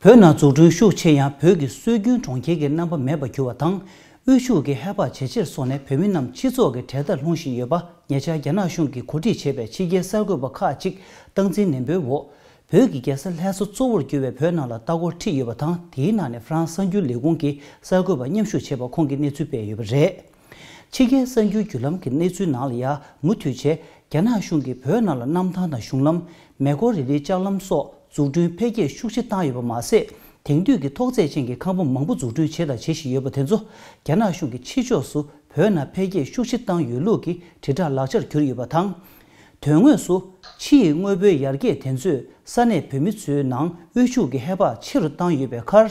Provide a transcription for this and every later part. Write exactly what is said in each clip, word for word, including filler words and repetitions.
བོད་ནང་འཛུགས་སྐྲུན་ཤུགས་ཆེ་ཡང་བོད་ཀྱི་སྲོལ་རྒྱུན་གྲོང་ཁྱེར་གྱི་རྣམ་པ་མེད་པར་གྱུར་བ་དང་། དབུལ་ཕྱུག་གི་ཧེ་བག་ཇེ་ཆེར་སོང་ནས་བོད་མི་རྣམས་སྤྱི་ཚོགས་ཀྱི་གྲལ་མཐར་ལྷུང་བཞིན་ཡོད་པ། ཉེ་ཆར་རྒྱ་ནག་གཞུང་གིས་གོ་སྒྲིག་བྱས་པའི་ཕྱི་རྒྱལ་གསར་འགོད་པ་ཁག་ཅིག་སྟངས་འཛིན་ནན་པོའི་འོག་བོད་ཀྱི་རྒྱལ་ས་ལྷ་ས་གཙོ་བོར་གྱུར་བའི་བོད་ནང་ལ་ལྟ་སྐོར་ཁྲིད་ཡོད་པ་དང་། དེའི་ནང་ནས་ཧྥ་རན་སི་གསར་འགྱུར་ལས་ཁུངས་ཀྱི་གསར་འགོད་པ་མཉམ་ཞུགས་བྱས་པ་ཁོང་གིས་གནས་ཚུལ་སྤེལ་ཡོད་པ་རེད། ཕྱི་རྒྱལ་གསར་འགྱུར་བརྒྱུད་ལམ་གྱི་གནས་ཚུལ་ནང་ལ་ཡང་མུ་མཐུད་བྱས། རྒྱ་ནག་གཞུང་གིས་བོད་ནང་ལ་གནམ་ཐང་དང་གཞུང་ལམ། མེ་འཁོར་རི་ལིའི་ལྕགས་ལམ་སོགས་འཛུགས་སྐྲུན་འཕེལ་རྒྱས་ཤུགས་ཆེ་བཏང་ཡོད་པ་མ་ཟད། དེང་དུས་ཀྱི་ཐོག་བརྩེགས་ཅན་གྱི་ཁང་པ་མང་པོ་འཛུགས་སྐྲུན་བྱས་དང་བྱེད་བཞིན་ཡོད་པ་དེ་ཚོ། རྒྱ་ནག་གཞུང་གིས་ཕྱི་ཕྱོགས་སུ་བོད་ནང་འཕེལ་རྒྱས་ཤུགས་ཆེ་བཏང་ཡོད་ལུགས་ཀྱི་དྲིལ་བསྒྲགས་ལག་ཆར་གྱུར་ཡོད་པ་དང་། དོན་དངོས་སུ། ཕྱི་ཡི་དངོས་པོའི་ཡར་རྒྱས་དེ་ཚོས་ས་གནས་བོད་མི་ཚོའི་ནང་དབུལ་ཕྱུག་གི་ཧེ་བག་ཆེ་རུ་བཏང་ཡོད་པའི་ཁར།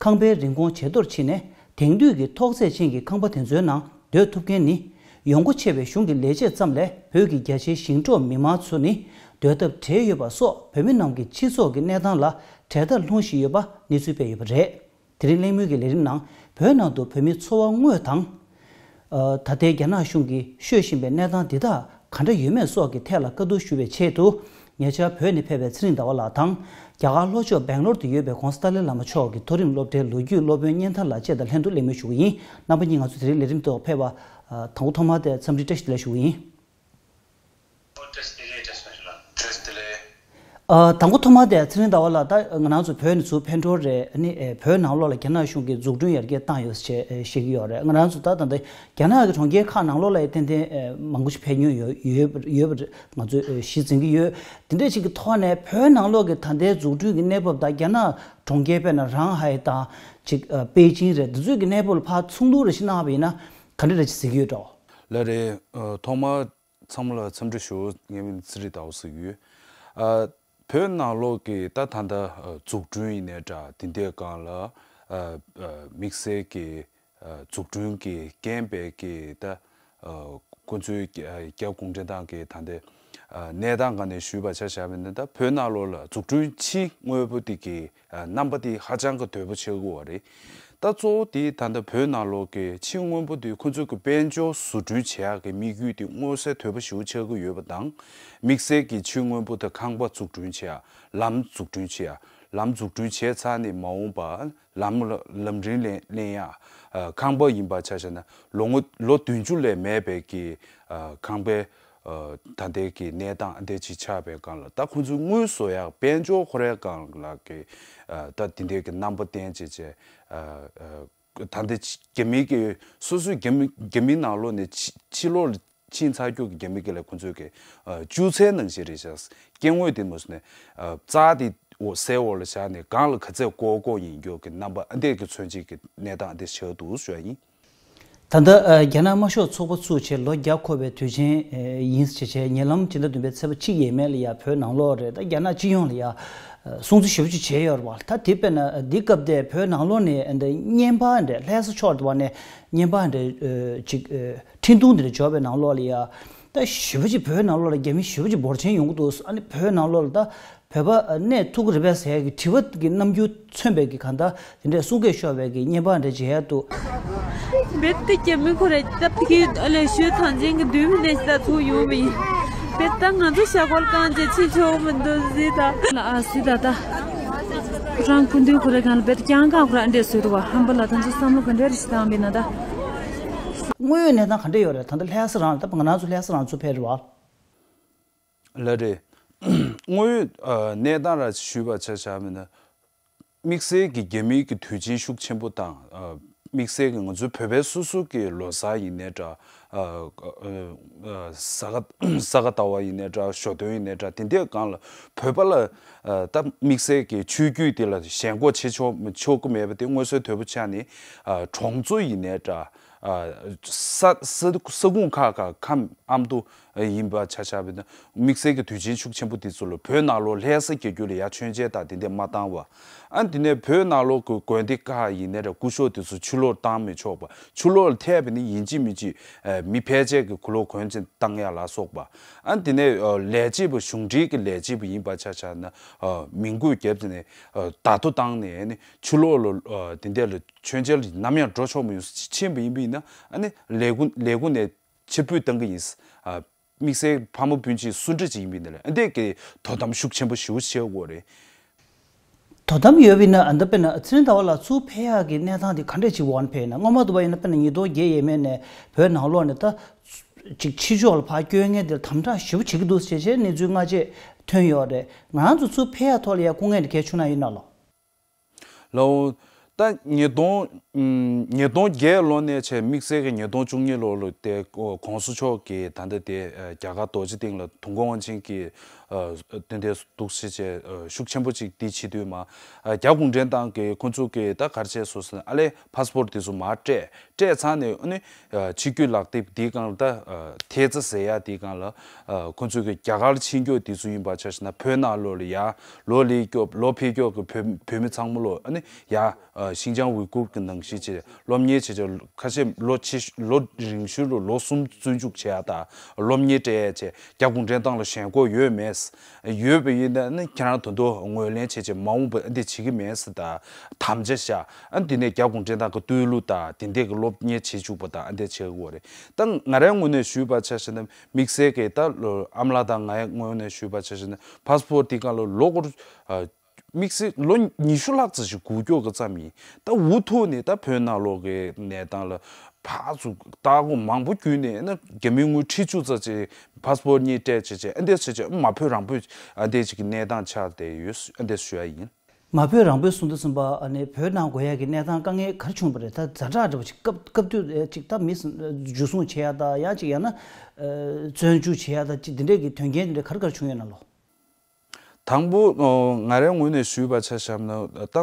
ཁང་པའི་རིན་གོང་ཇེ་མཐོར་ཕྱིན་ནས། དེང་དུས་ཀྱི་ཐོག་བརྩེགས་ཅན་གྱི་ཁང་པ་དེ་ཚོའི་ནང་སྡོད་ཐུབ་མཁན་ནི། ཡོང་སྒོ་ཆེ་བའི་གཞུང་གི་ལས་བྱེད་ཙམ་ལས། བོད་ཀྱི་རྒྱ་ཆེའི་ཞིང་འབྲོག་མི་མང་ཚོ་ནི་སྡོད་ཐབས་བྲལ་ཡོད་པ་སོགས། བོད་མི་རྣམས་ཀྱི་སྤྱི་ཚོགས་ཀྱི་གནས་སྟངས་ལ་གྲལ་མཐར་ལྷུང་བཞིན་ཡོད་པ་གནས་ཚུལ་སྤེལ་ཡོད་པ་རེད། དེ་རིང་གླེང་མོལ་གྱི་ལས་རིམ་ནང་། བོད་ནང་དུ་བོད་མིའི་འཚོ་བ་དངོས་དང་། ཨ། ད་ལྟའི་རྒྱ་ནག་གཞུང་གིས་ཤོད་བཞིན་པའི་གནས་སྟངས་འདི་དག་ག་འདྲ་ཡོད་མེད་སོགས་ཀྱི་ཐད་ལ་བཀའ་བསྡུར་ཞུ་བའི་ཆེད་དུ། ཉེ་ཆར་བོད་ནས་ཕེབས་པའི་ཚེ་རིང་ཟླ་བ་ལགས་དང་། རྒྱ་གར་ལྷོ་ཕྱོགས་སྦེང་ལོར་དུ་ཡོད་པའི་༧གོང་ས་ཏཱ་ལའི་བླ་མ་མཆོག་གི་མཐོ་རིམ་སློབ་གྲྭའི་ལོ་རྒྱུས་སློབ་དཔོན་གཉན་ཐར་ལགས་བཅས་དང་ལྷན་དུ་གླེང་མོལ་ཞུ་གི་ཡིན། རྣམ་པ་གཉིས་ང་ཚོ་དེ་རིང་ལས་རིམ་དུ་ཕེབས་པ། ཨ། དང་པོ་ཐོག་མར་དེ་འཚམས་འདྲི་བཀྲ་ཤིས་བདེ་ལེགས་ཞུ་གི་ཡིན། བཀྲ་ཤིས་བདེ་ལེགས། བཀྲ་ཤིས་བདེ་ལེགས། ཨ། དང་པོ་ཐོག་མར་དེ་ཚེ་རིང་ཟླ་བ་ལགས། ད་ང་རང་ཚོ་བོད་ནས་ཚུར་ཕེབས་འགྲོ་རེད། ཨ་ནི། ཨེ། བོད་ནང་ལོགས་ལ་རྒྱ་ནག་གཞུང་གིས་འཛུགས་སྐྲུན་ཡར་རྒྱས་བཏང་ཡོད་ཅེས། ཨེ། བཤད་ཀྱི་ཡོད་རེད། ང་རང་ཚོ་ད་ད་ལྟ་རྒྱ་ནག་གི་གྲོང་ཁྱེར་ཁག་ནང་ལོགས་ལ་ཏན་ཏན། ཨེ། མང་པོ་ཞིག་ཕེབས་མྱོང་ཡོད་ཡོད་ཡོད་པ་རེད། ང་ཚོས། ཨེ། གཞི་འཛིན་གྱི་ཡོད། དེ་འདྲ་ཞིག་གི་ཐོག་ནས་བོད་ནང་ལོགས་ཀྱི་ད་ལྟའི་འཛུགས་སྐྲུན་གྱི་གནས་བབ་དང་། རྒྱ་ནག་གྲོང་ཁྱེར་དཔེར་ན་རང་ཧའེ་དང་ཅིག་ཨ། པེ་ཅིང་རེད། འདི་ཚོའི་གི་གནས་བབ་ལ་ཕར་ཚོགས་འདུ་རེ་ཞིག་གནང་བ་ཡིན་ན་ག་འདྲ་རེ་ཞིག་གཟིགས་ཀྱི་ཡོད་འགྲོ། ལགས་རེད། ཨ། ཐོག་མར་ཚང་མ་ལ་འཚམས་འདྲི་ཞུ། ངའི་མིང་ཚེ་རིང་ཟླ་བ་ཟེར་གྱི་ཡོད། ཨ། བོད་ནང་ལོགས་ཀྱི་ད་ད་ལྟ། ཨ། འཛུགས་སྐྲུན་ཡིན་ནའི་འདྲ། དེ་འདྲའི་སྒང་ལ། ཨ། ཨ། དམིགས་བསལ་གྱི། ཨ། འཛུགས་སྐྲུན་གྱི་རྐྱེན་པས་ཀྱི་ད། ཨ། ཁོ་ཚོའི། ཨ། རྒྱ་གུང་ཁྲན་ཏང་གི་ད་ལྟའི། ཨ། གནས་སྟངས་སྒང་ནས་ཞུས་པ་ཆ་བཞག་པ་ཡིན་ན། ད་བོད་ནང་ལོགས་ལ་འཛུགས་སྐྲུན་ཕྱི་དངོས་པོ་དེ་གི། ཨ། རྣམ་པ་དེ་ཧ་ཅང་གི་དོད་པོ་ཆེ་གི་ཡོད་རེད། ད་གཙོ་བོ་དེ་ད་ལྟ་བོད་ནང་ལོགས་ཀྱི་ཕྱི་དངོས་པོ་དེ་ཁོ་ཚོས་ཀྱི་དཔལ་འབྱོར་བཟོ་སྐྲུན་བྱེད་ཡག་གི་དམིགས་ཡུལ་དེ་མངོན་གསལ་དོད་པོ་ཞེ་པོ་ཆགས་ཀྱི་ཡོད་པ་དང་། དམིགས་བསལ་གྱི་ཕྱི་དངོས་པོ་དེ་ཁང་པ་འཛུགས་སྐྲུན་བྱེད་ཡག་ལམ་འཛུགས་སྐྲུན་བྱེད་ཡག་ལམ་འཛུགས་སྐྲུན་བྱས་ཚར་ནས་མ་འོངས་པ་ལམ་ལམ་རིམ་ལེན་ལེན་ཡག་ཨ། ཁང་པ་ཡིན་པ་ཆ་བཞག་ན་ལོ་ངོ་ལོ་བདུན་ཅུ་ལས་མེད་པའི་གི། ཨ། ཁང་པའི། ཨ། ད་ལྟའི་གི་གནས་སྟངས་འདི་ཅིག་ཆགས་པའི་སྒང་ལ། ད་ཁོ་ཚོའི་དངུལ་བཟོ་ཡག་དཔལ་འབྱོར་འཁོར་ཡག་སྒང་ལ་གི། ཨ། ད་དེ་འདྲའི་གི་རྣམ་པ་བསྟན་བྱས་བྱས། ཨ། ཨ། ད་ལྟ་རྒྱ་མི་གི་སོ་སོའི་རྒྱ་མི་རྒྱ་མི་ནང་ལོགས་ནས་ཕྱི་ཕྱི་ལོགས་ལ་ཕྱིན་ཚར་རྒྱུ་གི་རྒྱ་མི་གི་ལ་ཁོ་ཚོའི་གི། ཨ། སྤྱོད་ཚན་ནང་བཞིན་རེད་ཤག་སྐྱེ་དངོས་དེ་མོ་ཟེར་ནས། ཨ། རྩྭ་དེ་འོ་སའི་འོག་ལ་བཞག་ནས་སྒང་ལ་ག་ཚད་བཀོག་བཀོག་ཡིན་རྒྱུ་གི་རྣམ་པ་འདི་གི་མཚོན་བྱེད་ཀྱི་གནས་སྟངས་འདི་ཆགས་འདུག་ཞུ་ཡ་ཡིན། ད་ལྟ། ཨ། རྒྱ་ནག་དམར་ཤོག་ཚོགས་པ་ཚུགས་བྱས་ལོ་བརྒྱ་འཁོར་བའི་དུས་ཆེན། ཨ། ཡིན་ཟེར་བྱས། ཉེ་ལམ་སྤྱི་ཟླ་བདུན་པའི་ཚེས་པ་གཅིག་ཡས་མས་ལ་ཡ་བོད་ནང་ལོགས་རེད། ད་རྒྱ་ནག་སྤྱི་ཡོངས་ལ་ཡ། ཨ། སྲུང་བརྩི་ཞེ་པོ་ཅིག་བྱས་ཡོད་རེད་བ། ད་དེ་དཔེར་ན་འདི་སྐབས་དེ་བོད་ནང་ལོགས་ནས་འདི་བརྙན་པར་འདྲ། ལྷ་ས་ཕྱོགས་དེ་བ་ནས་བརྙན་པར་འདྲ། ཨ། ཅིག་ཨ། འཕྲིན་ཐུང་འདི་འདྲ་འབྱོར་བའི་ནང་ལོགས་ལ་ཡ། ད་ཞེ་པོ་ཅིག་བོད་ནང་ལོགས་ལ་རྒྱ་མི་ཞེ་པོ་ཅིག་འབོར་ཆེན་ཡོང་གི་འདུག་ཨ་ནི་བོད་ནང་ལོགས་ལ་ད་བོད་པ་གནས་ཐུབ་ཀྱི་རེད་པས་ཟེར་ཡ་གི་དྲི་བ་གི་རྣམ་འགྱུར་མཚོན་པའི་གི་གང་ལྟར་དེ་འདྲའི་གསུང་སྐད་ཤོར་བའི་གི་བརྙན་པར་འདྲ་མཇལ་ཡ་འདུག་རྦད་དེ་རྒྱ་མི་ཁོ་རེ་སྟབས་ཀྱིས་ཨ་ལས་ཞོལ་ཐང་ཆེན་གྱི་མདུན་མི་ནས་ཤ་ཚུགས་ཡོང་བ་ཡིན། རྦད་ད་ང་ཚོ་ཤ་སྐོལ་གང་བྱེད་ཕྱིན་ཆོག་མི་འདུག་ཟེར་ད། ལ་ཨ་སི་ད་ད། ཁོ་རང་སྐུ་མདུན་ཁོ་རེ་གང་ལ་རྦད་དེ་རྐྱང་གང་ཁོ་ར་འདྲེ་ཟེར་བ་ཧམ་པ་ལ། ད་ཚོ་བསམ་བློ་ག་འདྲ་རེ་ཞིག་བཏང་བས་ན་ད། དངོས་ཡོད་གནས་སྟངས་ག་འདྲ་ཡོད་རེད། ད་ལྟ་ལྷ་ས་རང་ལ། ད་ང་རང་ཚོ་ལྷ་ས་རང་ཚོ་ཕེབས་རེད་བ། ལགས་རེད། དངོས་ཡོད་ཨ་གནས་སྟངས་ར་ཞུས་པ་ཆ་བཞག་པ་ཡིན་ན། དམིགས་བསལ་གྱི་རྒྱ་མིའི་གི་དུས་ཆེན་ཤུགས་ཆེན་པོ་དང་། ཨ་དམིགས་བསལ་གྱི་ང་ཚོའི་བོད་པའི་སོ་སོ་གི་ལོ་གསར་ཡིན་ནའི་འདྲ། ཨ་ཨ་ཨ་ས་ག་ས་ག་ཟླ་བ་ཡིན་ནའི་འདྲ། ཞོ་སྟོན་ཡིན་ནའི་འདྲ། དེ་འདྲའི་སྒང་ལ་བོད་པ་ལ་ཨ་ད་དམིགས་བསལ་གྱི་ཆོས་བརྒྱུད་དེ་ལ་ཞེན་ཁོག་བྱེད་ཆོག་མི་ཆོག་གི་མེད་པ་དེ་མངོན་གསལ་དོད་པོ་ཆགས་ནས། ཨ་གྲོང་ཚོ་ཡིན་ནའི་འདྲ། ཨ་ས་ས་ས་ཁོངས་ཁག་ཁག་ཁམས་ཨ་མདོ་ཡིན་པ་ཆ་བཞག་པ་ཡིན་ན། དམིགས་བསལ་གྱི་དུས་ཆེན་ཤུགས་ཆེན་པོ་དེ་ཚོ་ལ་བོད་ནང་ལོགས་ལྷ་ས་རྒྱལ་རྒྱུད་ལ་ཡར་མཆོད་མཇལ་དང་དེ་འདྲ་མ་བཏང་བ། ཨ་དེ་ནས་བོད་ནང་ལོགས་ཀྱི་དགོན་སྡེ་ཁག་ཡིན་ནའི་འདྲ། སྐུ་ཞབས་དེ་ཚོ་ཕྱི་ལོགས་བཏང་མི་ཆོག་པ། ཕྱི་ལོགས་ལ་ཐེབས་པ་ཡིན་ན་ཡིན་གཅིག་མིན་གཅིག་ཨ་མི་ཕལ་ཆེར་གྱི་གུ་ལོག་གོན་ཆེན་བཏང་ཡ་ལ་སོགས་པ། ཨ་དེ་ནས་ཨ་ལས་བྱེད་པ་གཞུང་འབྲེལ་གྱི་ལས་བྱེད་པ་ཡིན་པ་ཆ་བཞག་ན། ཨ་མིང་འགོད་བརྒྱབ་ནས་ཨ་བརྡ་ཐོ་བཏང་ནས་ནི་ཕྱི་ལོགས་ལ་ཨ་དེ་འདྲ་ལ་མཆོད་མཇལ་ནམ་ཡང་འགྲོ་ཆོག་མི་ཡོང་ཟེར་ཕྱིན་པ་ཡིན་པ་ཡིན་ན། ཨ་ནི་ལས་ཁུངས་ལས་ཁུངས་ནས་ཕྱིར་འབུད་བཏང་གི་ཡིན། ཨ་དམིགས་བསལ་ཕ་མ་སྤུན་མཆེད་སུ་འདྲ་ཅིག་ཡིན་པ་ཡིན་ན་ལས་ཨ་འདྲས་ཀྱི་དོ་དམ་ཤུགས་ཆེན་པོ་ཞེ་པོ་བྱེད་དགོས་རེད། དོ་དམ་ཡོད་པ་ཡིན་ན། ཨ་ད་དཔེར་ན་ཚེ་རིང་ཟླ་བ་ལགས། ཚུར་ཕེབས་ཡག་གི་གནས་སྟངས་དེ་ག་འདྲས་ཅིག་འོང་ཕེབས་ན། སྔོན་མ་དུ་བ་ཡིན་ན་དཔེར་ན་ཉིས་སྟོང་བརྒྱད་ཡས་མས་ནས་བོད་ནང་ལོགས་ནས་ད་ཅིག་ཕྱི་ཕྱོགས་ལ་ཕར་བསྐྱོད་མཁན་དེར་དམ་དྲག་ཞེ་པོ་བྱེད་ཀྱི་འདུག་ཟེར་བྱས་བྱས་གནས་ཚུལ་སྔ་རྗེས་ཐོན་ཡོད་རེད། ང་རང་ཚོ་ཚུར་ཕེབས་ཡག་ཐོག་ལ་ཡ་སྐུ་ངལ་དེ་གལ་བྱུང་ན་ཡིན་ན་ལོ། ལའོ། ད་ཉིས་སྟོང་ཉིས་སྟོང་བརྒྱད་ལོ་ནས་བྱས་དམིགས་བསལ་གྱི་ཉིས་སྟོང་བཅུ་གཉིས་ལོ་ལ་དེ་གོང་ས་མཆོག་གིས་ད་ལྟ་དེ་རྒྱ་གར་རྡོ་རྗེ་གདན་ལ་དུས་འཁོར་དབང་ཆེན་གྱི་དེ་འདྲ་འདུག་ཟེར་བྱས་ཤུགས་ཆེན་པོ་ཅིག་དེ་བྱེད་དུས་མ། རྒྱ་གུང་ཁྲན་ཏང་གིས་ཁོ་ཚོ་གིས་ད་ག་རེ་བྱས་སོང་ཟེར་ན། ཨ་ལས་ཕཱ་སི་པོར་ཊི་དེ་ཚོ་མར་སྤྲད། སྤྲད་ཚར་ནས་ཨ་ནི་ཕྱི་སྐྱོད་ལག་དེབ་དེའི་སྒང་ལ། ད་ཐེལ་ཙེ་ཟེར་ཡ་དེའི་སྒང་ལ་ཁོ་ཚོས་གི་རྒྱ་གར་ཕྱིན་སྐྱོད་དེ་ཚོ་ཡིན་པ་ཆ་བཞག་ན། བོད་ནང་ལོགས་ལ་ཡ་ལོ་ལེགས་སྐྱོབ་ལོ་ཕེབས་སྐྱོད་གི་བོད་བོད་མི་ཚང་མ་ལོ་ཨ་ནི་ཡ་ཤིན་ཅང་ཝི་གུར་གི་ནང་བཞིན་བྱས་སློབ་གཉེར་བྱས་བྱས། ཁ་ཤས་ལོ་ཆེ་ལོ་རིང་ཤོས་ལ་ལོ་གསུམ་བཙོན་འཇུག་བྱས་ཡ་ད་སློབ་གཉེར་སྤྲད་ཡ་བྱས། རྒྱ་གུང་ཁྲན་ཏང་ལ་ཞེན་ཁོག་ཡོད་མེད། ཡོད་པ་ཡིན་ན་ནི་ཁྱེད་རང་ད་དུང་ངོས་ལེན་བྱས་བྱས་མ་འོངས་པ་འདི་བྱེད་ཀྱི་མེད་ཟེར་ད་དམ་བཅའ་བཞག་ཨ་འདི་ནས་རྒྱ་གུང་ཁྲན་ཏང་གི་བསྟོད་གླུ་དང་དེ་འདྲས་ཀྱི་སློབ་གཉེར་བྱེད་བཅུག་པ་དང་ཨ་འདྲས་བྱེད་དགོས་རེད། ད་ང་རའི་ངོས་ནས་ཞུས་པ་ཆ་བཞག་ན། དམིགས་བསལ་གྱི་ད་ལོ་ཨ་མ་ལགས་དང་ངའི་ངོས་ནས་ཞུས་པ་ཆ་བཞག་ན། ཕཱ་སི་པོར་ཊི་དེ་སྒང་ལ་ལོ་སྐོར་དམིགས་བསལ་ལོ་ཉི་ཤུ་ལྷག་ཙམ་ཞིག་སྒུག་སྐྱོ་གི་ཙམ་ཡིན། ད་འུ་ཐུག་ནས་ད་བོད་ནང་ལོགས་ཀྱི་གནས་སྟངས་ལ་ཕར་ཚུར་ལྟ་སྒོ་མང་པོ་བརྒྱུད་ནས་ན། རྒྱ་མིའི་དངུལ་ཁྲི་བཅུ་ཙམ་ཅིག་ཕཱ་སི་པོར་ཊི་གཉིས་སྤྲད་བྱས་བྱས་ཨ་འདྲས་བྱས་བྱས་མ་བོད་རང་བོད་ཨ་འདྲས་ཅིག་གི་གནས་སྟངས་ཆགས་བསྡད་ཡོད། ཨ་འདྲས་ཞུ་ཡ་ཡིན། མ་བོད་རང་བོད་གསུང་དུས་ཙམ་པ་ཨ་ནི་བོད་ནང་དགོས་ཡ་གི་གནས་སྟངས་དཀའ་ངལ་ག་རེ་བྱུང་བ་རེད། ད་ཛ་དྲག་འདྲ་པོ་ཅིག་སྐབས་སྐབས་དུས་ཅིག་ད་མི་འཇུ་བཟུང་བྱེད་ཡ་ད་ཡང་ཅིག་ཡང་ན་བཙོན་འཇུག་བྱེད་ཡ་ད་ཅིག་འདི་འདྲས་ཀྱི་དོན་རྐྱེན་འདི་འདྲས་ག་རེ་ག་རེ་བྱུང་ཡོད་ན་ལོ། དང་པོ་ང་རའི་ངོས་ནས་ཞུས་པ་ཆ་བཞག་ན། ད་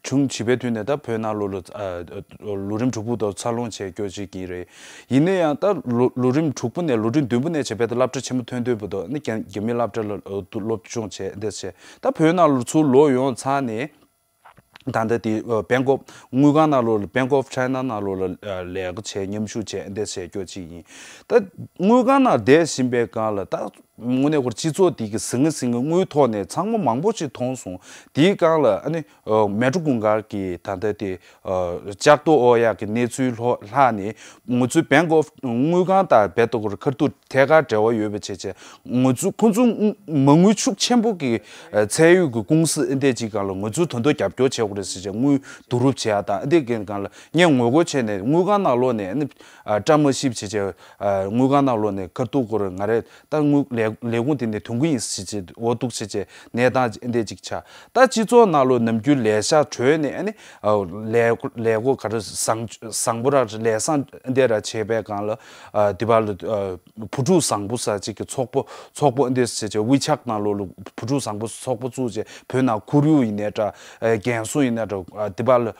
བྱུང་བྱིས་པའི་དུས་ནས་ད་བོད་ནང་ལོགས་ལ་ལོ་རིམ་དྲུག་པོ་དང་འཚར་ལོངས་བྱས་སྐྱོ་ཅིག་ཡིན་རེད། ཡིན་ན་ཡང་ད་ལོ་ལོ་རིམ་དྲུག་པོ་ནས་ལོ་རིམ་བདུན་པོ་ནས་བྱས་པའི་ད་སློབ་གྲྭ་ཆེན་མོ་ཐོན་དུས་བར་དུ་ནི་རྒྱ་རྒྱ་མི་སློབ་གྲྭ་ལ་སློབ་སྦྱོང་བྱས་འདི་བྱས། ད་བོད་ནང་ལོགས་ཚུར་ལོག་ཡོང་ཚར་ནས། ད་ལྟ་དེ་བེང་ཀོག་དངུལ་ཁང་ནང་ལོགས་ལ་Bank of China ནང་ལོགས་ལ་ལས་ཀ་བྱས་མཉམ་ཞུགས་བྱས་འདི་བྱས་སྐྱོ་ཅིག་ཡིན། ད་དངུལ་ཁང་ནང་བསྡད་བཞིན་པའི་སྒང་ལ་ད་དངོས་གནས་ཁོར་སྤྱི་ཚོགས་དེ་གི་ཟིང་ངེ་ཟིང་ངེ་དངུལ་ཐོག་ནས་ཚང་མ་མང་པོ་ཞིག་མཐོང་སོང་། དེའི་སྒང་ལ་ཨ་ནི་མལ་གྲོ་གུང་དཀར་གྱི་ད་ལྟ་དེ་ལྕགས་ཏོ་ཨོ་ཡག་གི་གནས་ཚུལ་ལྷོ་ལྷག་ནས་ང་ཚོའི་Bank of དངུལ་ཁང་དང་རྦད་དེ་ཁོར་ཁ་ཐུག་ཐད་ཀར་འབྲེལ་བ་ཡོད་པ་བྱས་བྱས། ང་ཚོ་ཁོ་ཚོ་མ་དངུལ་ཤུགས་ཆེན་པོ་གི་ཚད་ཡོད་ཀྱི་ཀུང་སི་འདི་འདྲས་ཅིག་སྒང་ལ་ང་ཚོས་ད་དུང་རྒྱབ་སྐྱོར་བྱེད་དགོས་རེད་ཟེར་བྱས་དངུལ་བསྡུ་རུབ་བྱེད་ཡ་དང་འདི་འདྲས་ཀྱི་སྒང་ལ་ངས་ངོ་རྒོལ་བྱས་ནས་དངུལ་ཁང་ནང་ལོགས་ནས་ནི་བཀྲ་མ་ཤིས་བྱས་བྱས་དངུལ་ཁང་ནང་ལོགས་ནས་ཁ་ཐུག་ཁོར་ང་རས་ད་དངུལ་ལས་ལས་ཁུངས་དེ་ནས་ཐོན་གྱི་ཡིན་ཟེར་བྱས་འོ་འདུག་ཟེར་བྱས་གནས་སྟངས་འདི་འདྲས་ཅིག་ཆགས། ད་སྤྱི་ཚོགས་ནང་ལོགས་ནམ་རྒྱུན་ལས་ཤག་གྲོལ་ནས་ཨ་ནི་ལས་ལས་སྒོ་ག་རེ་བཟང་བཟང་པོ་ར་ལས་བཟང་འདི་ར་བྱས་པའི་སྒང་ལ་དེ་བར་ལ་བུ་ཕྲུག་བཟང་པོ་ས་ཅིག་གི་ཚོགས་པ་ཚོགས་པ་འདི་ཟེར་བྱས་WeChat ནང་ལོགས་ལ་བུ་ཕྲུག་བཟང་པོ་ཚོགས་པ་བཙུགས་བྱས་བོད་ནང་ཁོར་ཡུག་ཡིན་ནའི་འདྲ་རྒན་གསོ་ཡིན་ནའི་འདྲ་དེ་བར་ལ་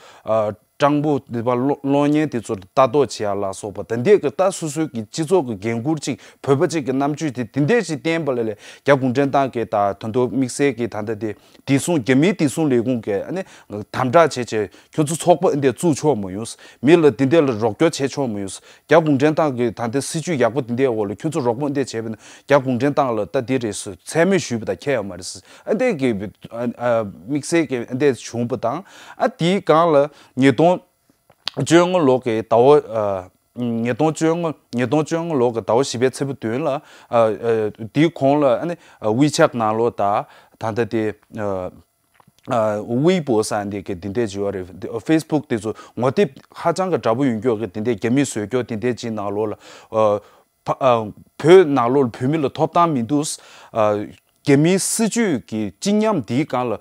སྤྲང་པོ་དེ་བར་གློག་གློག་བརྙན་དེ་ཚོར་ལྟ་རྟོག་བྱེད་ཡ་ལ་སོགས་པ་དེ་འདྲས་ཀྱི་ད་སོ་སོའི་གི་སྤྱི་ཚོགས་ཀྱི་འགན་འཁུར་ཅིག་བོད་པ་ཅིག་གི་རྣམ་དཔྱོད་དེ་དེ་འདྲས་ཞིག་བསྟན་པ་ལ་ལས་རྒྱ་གུང་ཁྲན་ཏང་གི་ད་ད་དུང་དམིགས་བསལ་གྱི་ད་ལྟ་དེ། བདེ་སྲུང་རྒྱ་མིའི་བདེ་སྲུང་ལས་ཁུངས་ཀྱིས་ཨ་ནི་དམ་དྲག་བྱས་བྱས་ཁྱོད་ཚོ་ཚོགས་པ་འདི་བཙུགས་ཆོག་མ་ཡོང་། མི་ལ་འདི་འདྲ་ལ་རོགས་སྐྱོར་བྱས་ཆོག་མ་ཡོང་། རྒྱ་གུང་ཁྲན་ཏང་གི་ད་ལྟའི་སྲིད་ཇུས་ཡག་པོ་འདི་འདྲའི་འོག་ལ་ཁྱོད་ཚོ་རོགས་པ་འདི་བྱས་པ་ན་རྒྱ་གུང་ཁྲན་ཏང་ལ་ད་འདི་རེད་ཟེར་མཚན་སྨད་ཞུས་པ་དང་ཁྱད་ཡོད་མ་རེད་ཟེར། ཨ་འདི་གི་དམིགས་བསལ་གྱི་འདི་བྱུང་བ་དང་། ཨ་དེའི་སྒང་ལ་ཉིས་སྟོང་བཅོ་ལྔ་ལོ་གི་ཟླ་བ། ཉིས་སྟོང་བཅོ་ལྔ་ཉིས་སྟོང་བཅོ་ལྔ་ལོ་གི་ཟླ་བ་བཞི་པའི་ཚེས་པ་བདུན་ལ། དེའི་གོང་ལ་ཨ་ནི་WeChat ནང་ལོགས་དང་ད་ལྟ་དེ་Weibo ཟེར་འདི་གི་འདི་འདྲས་ཅིག་ཡོད་རེད། Facebook དེ་ཚོ་ངོ་དེབ་ཧ་ཅང་གི་འདྲ་པོ་ཡོང་རྒྱུ་གི་འདི་འདྲས་རྒྱ་མིས་བཟོས་རྒྱུ་འདི་འདྲས་ཅིག་ནང་ལོགས་ལ། བོད་ནང་ལོགས་ལ་བོད་མི་ལ་ཐོབ་ཐང་མི་འདུག་རྒྱ་མིའི་སྲིད་ཇུས་ཀྱི་སྤྱི་ཉམས་འདིའི་སྒང་ལ་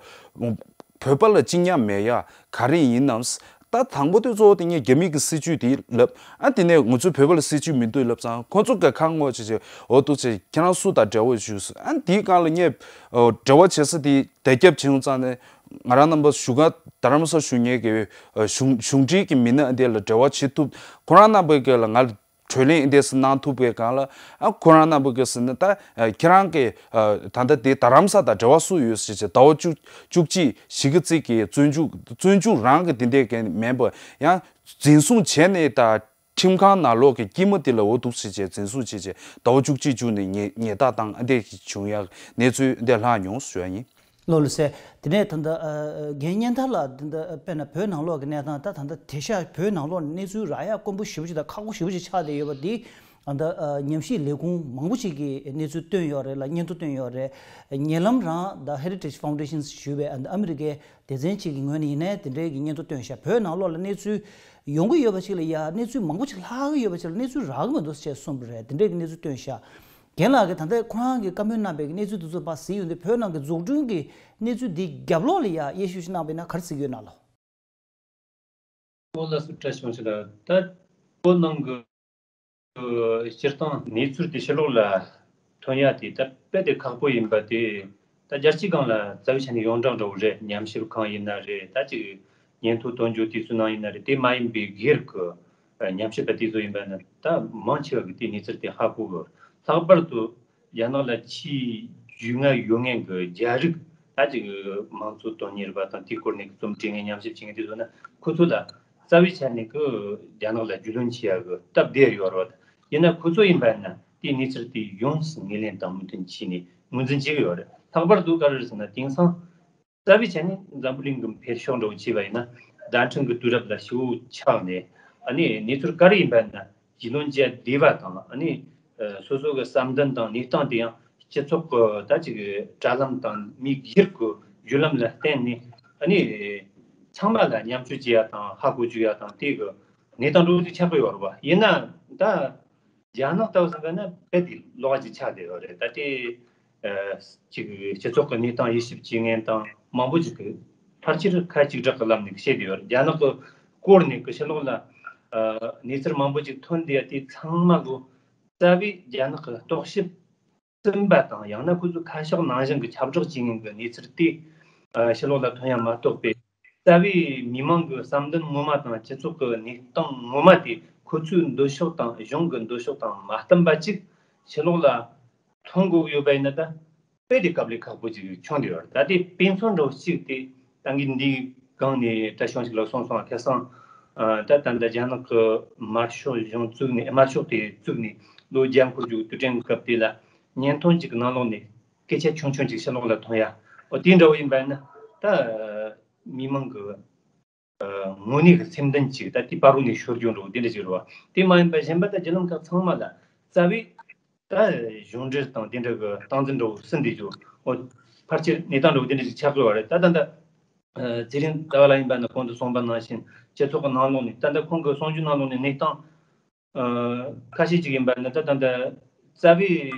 བོད་པ་ལ་སྤྱི་ཉམས་མེད་ཡ་ག་རེ་ཡིན་ནམ། ད་དང་པོ་དེ་གཙོ་བོ་དེ་ངས་རྒྱ་མི་གི་སྲིད་ཇུས་དེ་ལབ། ཨ་དེ་ནས་ང་ཚོའི་བོད་པ་ལ་སྲིད་ཇུས་མི་འདུག་ལབ་ཙང་ཁོ་ཚོ་གི་ཁ་ངོ་ཆེ་ཆེ་འོ་འདུག་ཆེ་ཁྱེད་རང་སུ་དང་འབྲེལ་བ་ཞུས། ཨ་དེའི་སྒང་ལ་ངས་འབྲེལ་བ་བྱེད་ས་དེ་དེ་རྒྱབ་བྱེད་ཡོང་ཙང་ནས་ང་རང་རྣམ་པ་བཞུགས་སྒར་རྡ་རམ་ས་བཞུགས་མཁན་གྱི་གཞུང་གཞུང་འབྲེལ་གྱི་མི་སྣ་འདི་ལ་འབྲེལ་བ་བྱེད་ཐུབ། ཁོ་རང་རྣམ་པ་གི་ལ་ང་གྲོས་གླེང་འདི་འདྲས་གནང་ཐུབ་པའི་སྒང་ལ། ཨ་ཁོ་རང་རྣམ་པ་གི་ཟེར་ན་ད་ཁྱེད་རང་གི་ད་ལྟ་དེ་རྡ་རམ་ས་དང་འབྲེལ་བ་སུ་ཡོད་ཟེར་བྱས་ཟླ་བ་བཅུ་བཅུ་གཅིག་གཞིས་ཀ་རྩེ་གི་བཙོན་འཇུག་བཙོན་འཇུག་རང་གི་དེ་འདྲས་གི་མིན་པ་ཡང་འཛིན་བཟུང་བྱས་ནས་ད་ཁྲིམས་ཁང་ནང་ལོགས་ཀྱི་དཀྱིལ་མ་དེ་ལ་འོ་འདུག་ཟེར་བྱས་འཛིན་བཟུང་བྱས་བྱས་ཟླ་བ་བཅུ་གཅིག་བཅུ་ནས་ཉེས་ཉེས་རྡུང་བཏང་ཨ་འདྲས་བྱུང་ཡག་གནས་ཚུལ་འདི་ལྷག་མྱོང་ཞུ་ཡ་ཡིན། ལོ་ལ་སེ། དེ་ནས་ད་ལྟ་རྒན་གཉན་ཐར་ལགས་ད་ལྟ་དཔེར་ན་བོད་ནང་ལོགས་ཀྱི་གནས་སྟངས་ད་ད་ལྟ་དེང་སང་བོད་ནང་ལོགས་ནས་གནས་ཚུལ་རག་ཡག་དཀོན་པོ་ཞེ་པོ་ཅིག་དང་ཁག་པོ་ཞེ་པོ་ཅིག་ཆགས་བསྡད་ཡོད་པ་འདི་ ཨ་ད་ཨ་ཉམས་ཞིབ་ལས་ཁུངས་མང་པོ་ཞིག་གིས་གནས་ཚུལ་བཏོན་ཡོད་རེད་ལ། སྙན་ཐོ་བཏོན་ཡོད་རེད། ཉེ་ལམ་རང་The Heritage Foundation ཞུ་བའི་ཨ་ད་ཨ་མི་རི་ཀའི་སྡེ་ཚན་ཅིག་གི་ངོས་ནས་ཡིན་ནའི་དེ་འདྲའི་གི་སྙན་ཐོ་བཏོན་ཤག་བོད་ནང་ལོགས་ལ་གནས་ཚུལ་ཡོང་གི་ཡོད་པ་ཅིག་ལ་ཡ་གནས་ཚུལ་མང་པོ་ཅིག་ལྷག་གི་ཡོད་པ་ཅིག་ལ་གནས་ཚུལ་རག་གི་མི་འདུག་ཅེས་གསུངས་པ་རེད། དེ་འདྲའི་གི་གནས་ཚུལ་བཏོན་ཤག་རྒན་ལགས་ཀྱིས་ད་ལྟ་ཁོ་རང་གིས་བཀའ་མོལ་གནང་པའི་གནས་ཚུལ་དེ་ཚོ་ཕར་གཟིགས་ཡོང་དུས་བོད་ནང་གི་འཛུགས་སྐྲུན་གྱི་གནས་ཚུལ་འདི་རྒྱབ་ལོགས་ལ་ཡ་དབྱེ་ཞིབ་ཞིག་གནང་པ་ཡིན་ན་ག་རེ་གཟིགས་ཡོད་ན་ལོ། ཨོ་ལགས་སོ། བཀྲ་ཤིས་བདེ་ལེགས། ད་བོད་ནང་གི་སྤྱིར་བཏང་གནས་ཚུལ་དེ་ཕྱི་ལོགས་ལ་ཐོན་ཡ་དེ་ད་དཔེ་དེ་ཁག་པོ་ཡིན་པ་དེ་ད་རྒྱལ་སྤྱིའི་སྒང་ལ་རྩ་བའི་ཆ་ནས་ཡོངས་གྲགས་འདྲ་བོ་རེད། ཉམས་ཞིབ་ཁང་ཡིན་ན་རེད། ད་ཅིག་སྙན་ཐོ་བཏོན་རྒྱུ་དེ་ཚོའི་ནང་ཡིན་ན་རེད། དེ་མ་ཡིན་པའི་སྒེར་གྱི་ཉམས་ཞིབ་པ་དེ་ཚོ་ཡིན་པ་ན་ད་མང་ཆེ་བ་གིས་དེའི་གནས་ཚུལ་དེ་ཧ་གོ་གི། ལྷག་པར་དུ་རྒྱ་ནག་ལ་ཆེས་རྒྱུས་མངའ་ཡོད་མཁན་གྱི་རྒྱ་རིགས་ད་ཅིག་མང་གཙོ་དོན་གཉེར་བ་དང་དེའི་སྐོར་ནས་རྩོམ་བྲིས་མཁན་ཉམས་ཞིབ་བྱེད་མཁན་དེ་ཚོ་ན་ཁོ་ཚོ་ལ་རྩ་བའི་ཆ་ནས་ཀྱི་རྒྱ་ནག་ལ་རྒྱུས་ལོན་བྱེད་ཡ་གི་སྟབས་བདེ་ཡོད་རེད། ཡིན་ན་ཁོ་ཚོ་ཡིན་པ་ན་དེའི་གནས་ཚུལ་དེ་ཡོངས་སུ་ངོས་ལེན་དང་མོས་མཐུན་བྱས་ནས་ངོས་འཛིན་བྱེད་ཀྱི་ཡོད་རེད། ལྷག་པར་དུ་ག་རེ་རེད་ཟེར་ན་དེང་སང་རྩ་བའི་ཆ་ནས་འཛམ་བུ་གླིང་གི་འཕེལ་ཕྱོགས་འདྲ་བོ་བྱས་པ་ཡིན་ན་བརྡ་འཕྲིན་གྱི་དུས་རབས་ལ་ཞེ་པོ་ཆགས་ནས། ཨ་ནི་གནས་ཚུལ་ག་རེ་ཡིན་པ་ཡིན་ན་རྒྱུས་ལོན་བྱེད་བདེ་བ་དང་། ཨ་ནི་སོ་སོ་གི་བསམ་འདུན་དང་གནས་སྟངས་དེ་ཡང་སྤྱི་ཚོགས་ཀྱི་ད་ཅིག་དྲ་ལམ་དང་མིའི་སྒེར་གྱི་བརྒྱུད་ལམ་ལ་བརྟེན་ནས། ཨ་ནི་ཚང་མ་ལ་མཉམ་སྤྱོད་བྱེད་ཡ་དང་ཧ་གོ་བཅུག་ཡ་དང་དེ་གི་གནས་སྟངས་འདྲ་བོ་ཅིག་ཆགས་ཀྱི་ཡོད་རེད་པ། ཡིན་ན་ད། རྒྱ་ནག་ལྟ་བུ་ཟེར་བ་ན་དཔེ་དེ་ལོགས་ཀ་ཅིག་ཆགས་བསྡད་ཡོད་རེད། ད་ལྟའི་ཨ་ཅིག་སྤྱི་ཚོགས་ཀྱི་གནས་སྟངས་དབྱེ་ཞིབ་བྱེད་མཁན་དང་མང་པོ་ཅིག་གིས་ཕལ་ཆེར་ཁ་གཅིག་གྲགས་ཀྱི་ལམ་ནས་བཤད་བསྡད་ཡོད་རེད། རྒྱ་ནག་གི་སྐོར་ནས་ཀྱི་ཕྱི་ལོགས་ལ་ཨ་གནས་ཚུལ་མང་པོ་ཅིག་ཐོན་བསྡད་ཡ་དེ་ཚང་མ་གོ་རྩ་བའི་རྒྱ་ནག་གི་རྟོག་ཞིབ་ཟིན་པ་དང་། ཡང་ན་ཁོ་ཚོས་ཁ་ཕྱོགས་ནང་བཞིན་གྱི་ཁྱབ་བསྒྲགས་བྱེད་མཁན་གྱི་གནས་ཚུལ་དེ་ཨ་ཕྱི་ལོགས་ལ་ཐོན་ཡ་མ་གཏོགས་པའི། རྩ་བའི་མི་མང་གི་བསམ་འདུན་ངོ་མ་དང་སྤྱི་ཚོགས་ཀྱི་གནས་སྟངས་ངོ་མ་དེ་ཁོ་ཚོའི་འདོད་ཕྱོགས་དང་གཞུང་གི་འདོད་ཕྱོགས་དང་མ་བསྟུན་པ་ཅིག་ཕྱི་ལོགས་ལ་ཐོན་དགོས་ཀྱི་ཡོད་པ་ཡིན་ན་ད་དཔེ་དེ་དཀའ་ལས་ཁག་པོ་ཅིག་བྱུང་བསྡད་ཡོད་རེད། ད་དེ་དཔེ་མཚོན་འདྲ་བོ་གཅིག་དེ་ད་གིན་འདིའི་སྒང་ནས་བཀྲ་ཤིས་དབང་ཕྱུག་ལགས་གསུངས་སོང་། ཁ་སང་ཨ་ད་ད་ལྟ་རྒྱ་ནག་གི་དམར་ཤོག་གཞུང་བཙུགས་ནས། དམར་ཤོག་དེ་བཙུགས་ནས་ལོ་བརྒྱ་འཁོར་རྒྱུ་དུས་དྲན་སྐབས་དེ་ལ་བརྙན་ཐུང་ཅིག་གི་ནང་ལོགས་ནས་སྐད་ཆ་ཆུང་ཆུང་ཅིག་ཕྱི་ལོགས་ལ་ཐོན་ཡ། འོ་དེ་འདྲ་བོ་ཡིན་པ་ཡིན་ན་ད་མི་མང་གི་ཨ་དངོས་གནས་ཀྱི་སེམས་འདུན་ཅིག་ད་དེ་བར་རུ་ནས་ཤོར་རྒྱུ་འདྲ་བོ་དེ་འདྲ་ཅིག་རེད་བ། དེ་མ་ཡིན་པ་གཞན་པ་ད་བརྒྱུད་ལམ་ཁག་ཚང་མ་ལ་རྩ་བའི་ད་གཞུང་འབྲེལ་དང་དེ་འདྲ་གི་སྟངས་འཛིན་འདྲ་བོ་ཟིན་བསྡད་རྒྱུ། འོ་ཕལ་ཆེར་གནས་སྟངས་འདྲ་བོ་དེ་འདྲ་ཅིག་ཆགས་ཀྱི་ཡོད་རེད། ད་ད་ད་ཨ་ཚེ་རིང་ཟླ་བ་ལགས་ཡིན་པ་ན་གོང་དུ་གསུངས་པ་ནང་བཞིན་སྤྱི་ཚོགས་ཀྱི་ནང་ལོགས་ནས། ད་ལྟ་ཁོང་གི་གསུང་རྒྱུ་ནང་ལོགས་ནས་གནས་སྟངས་ཨ་ཁ་ཤས་ཅིག་ཡིན་པ་ནི་ད་ད་ལྟ་རྩ་བའི་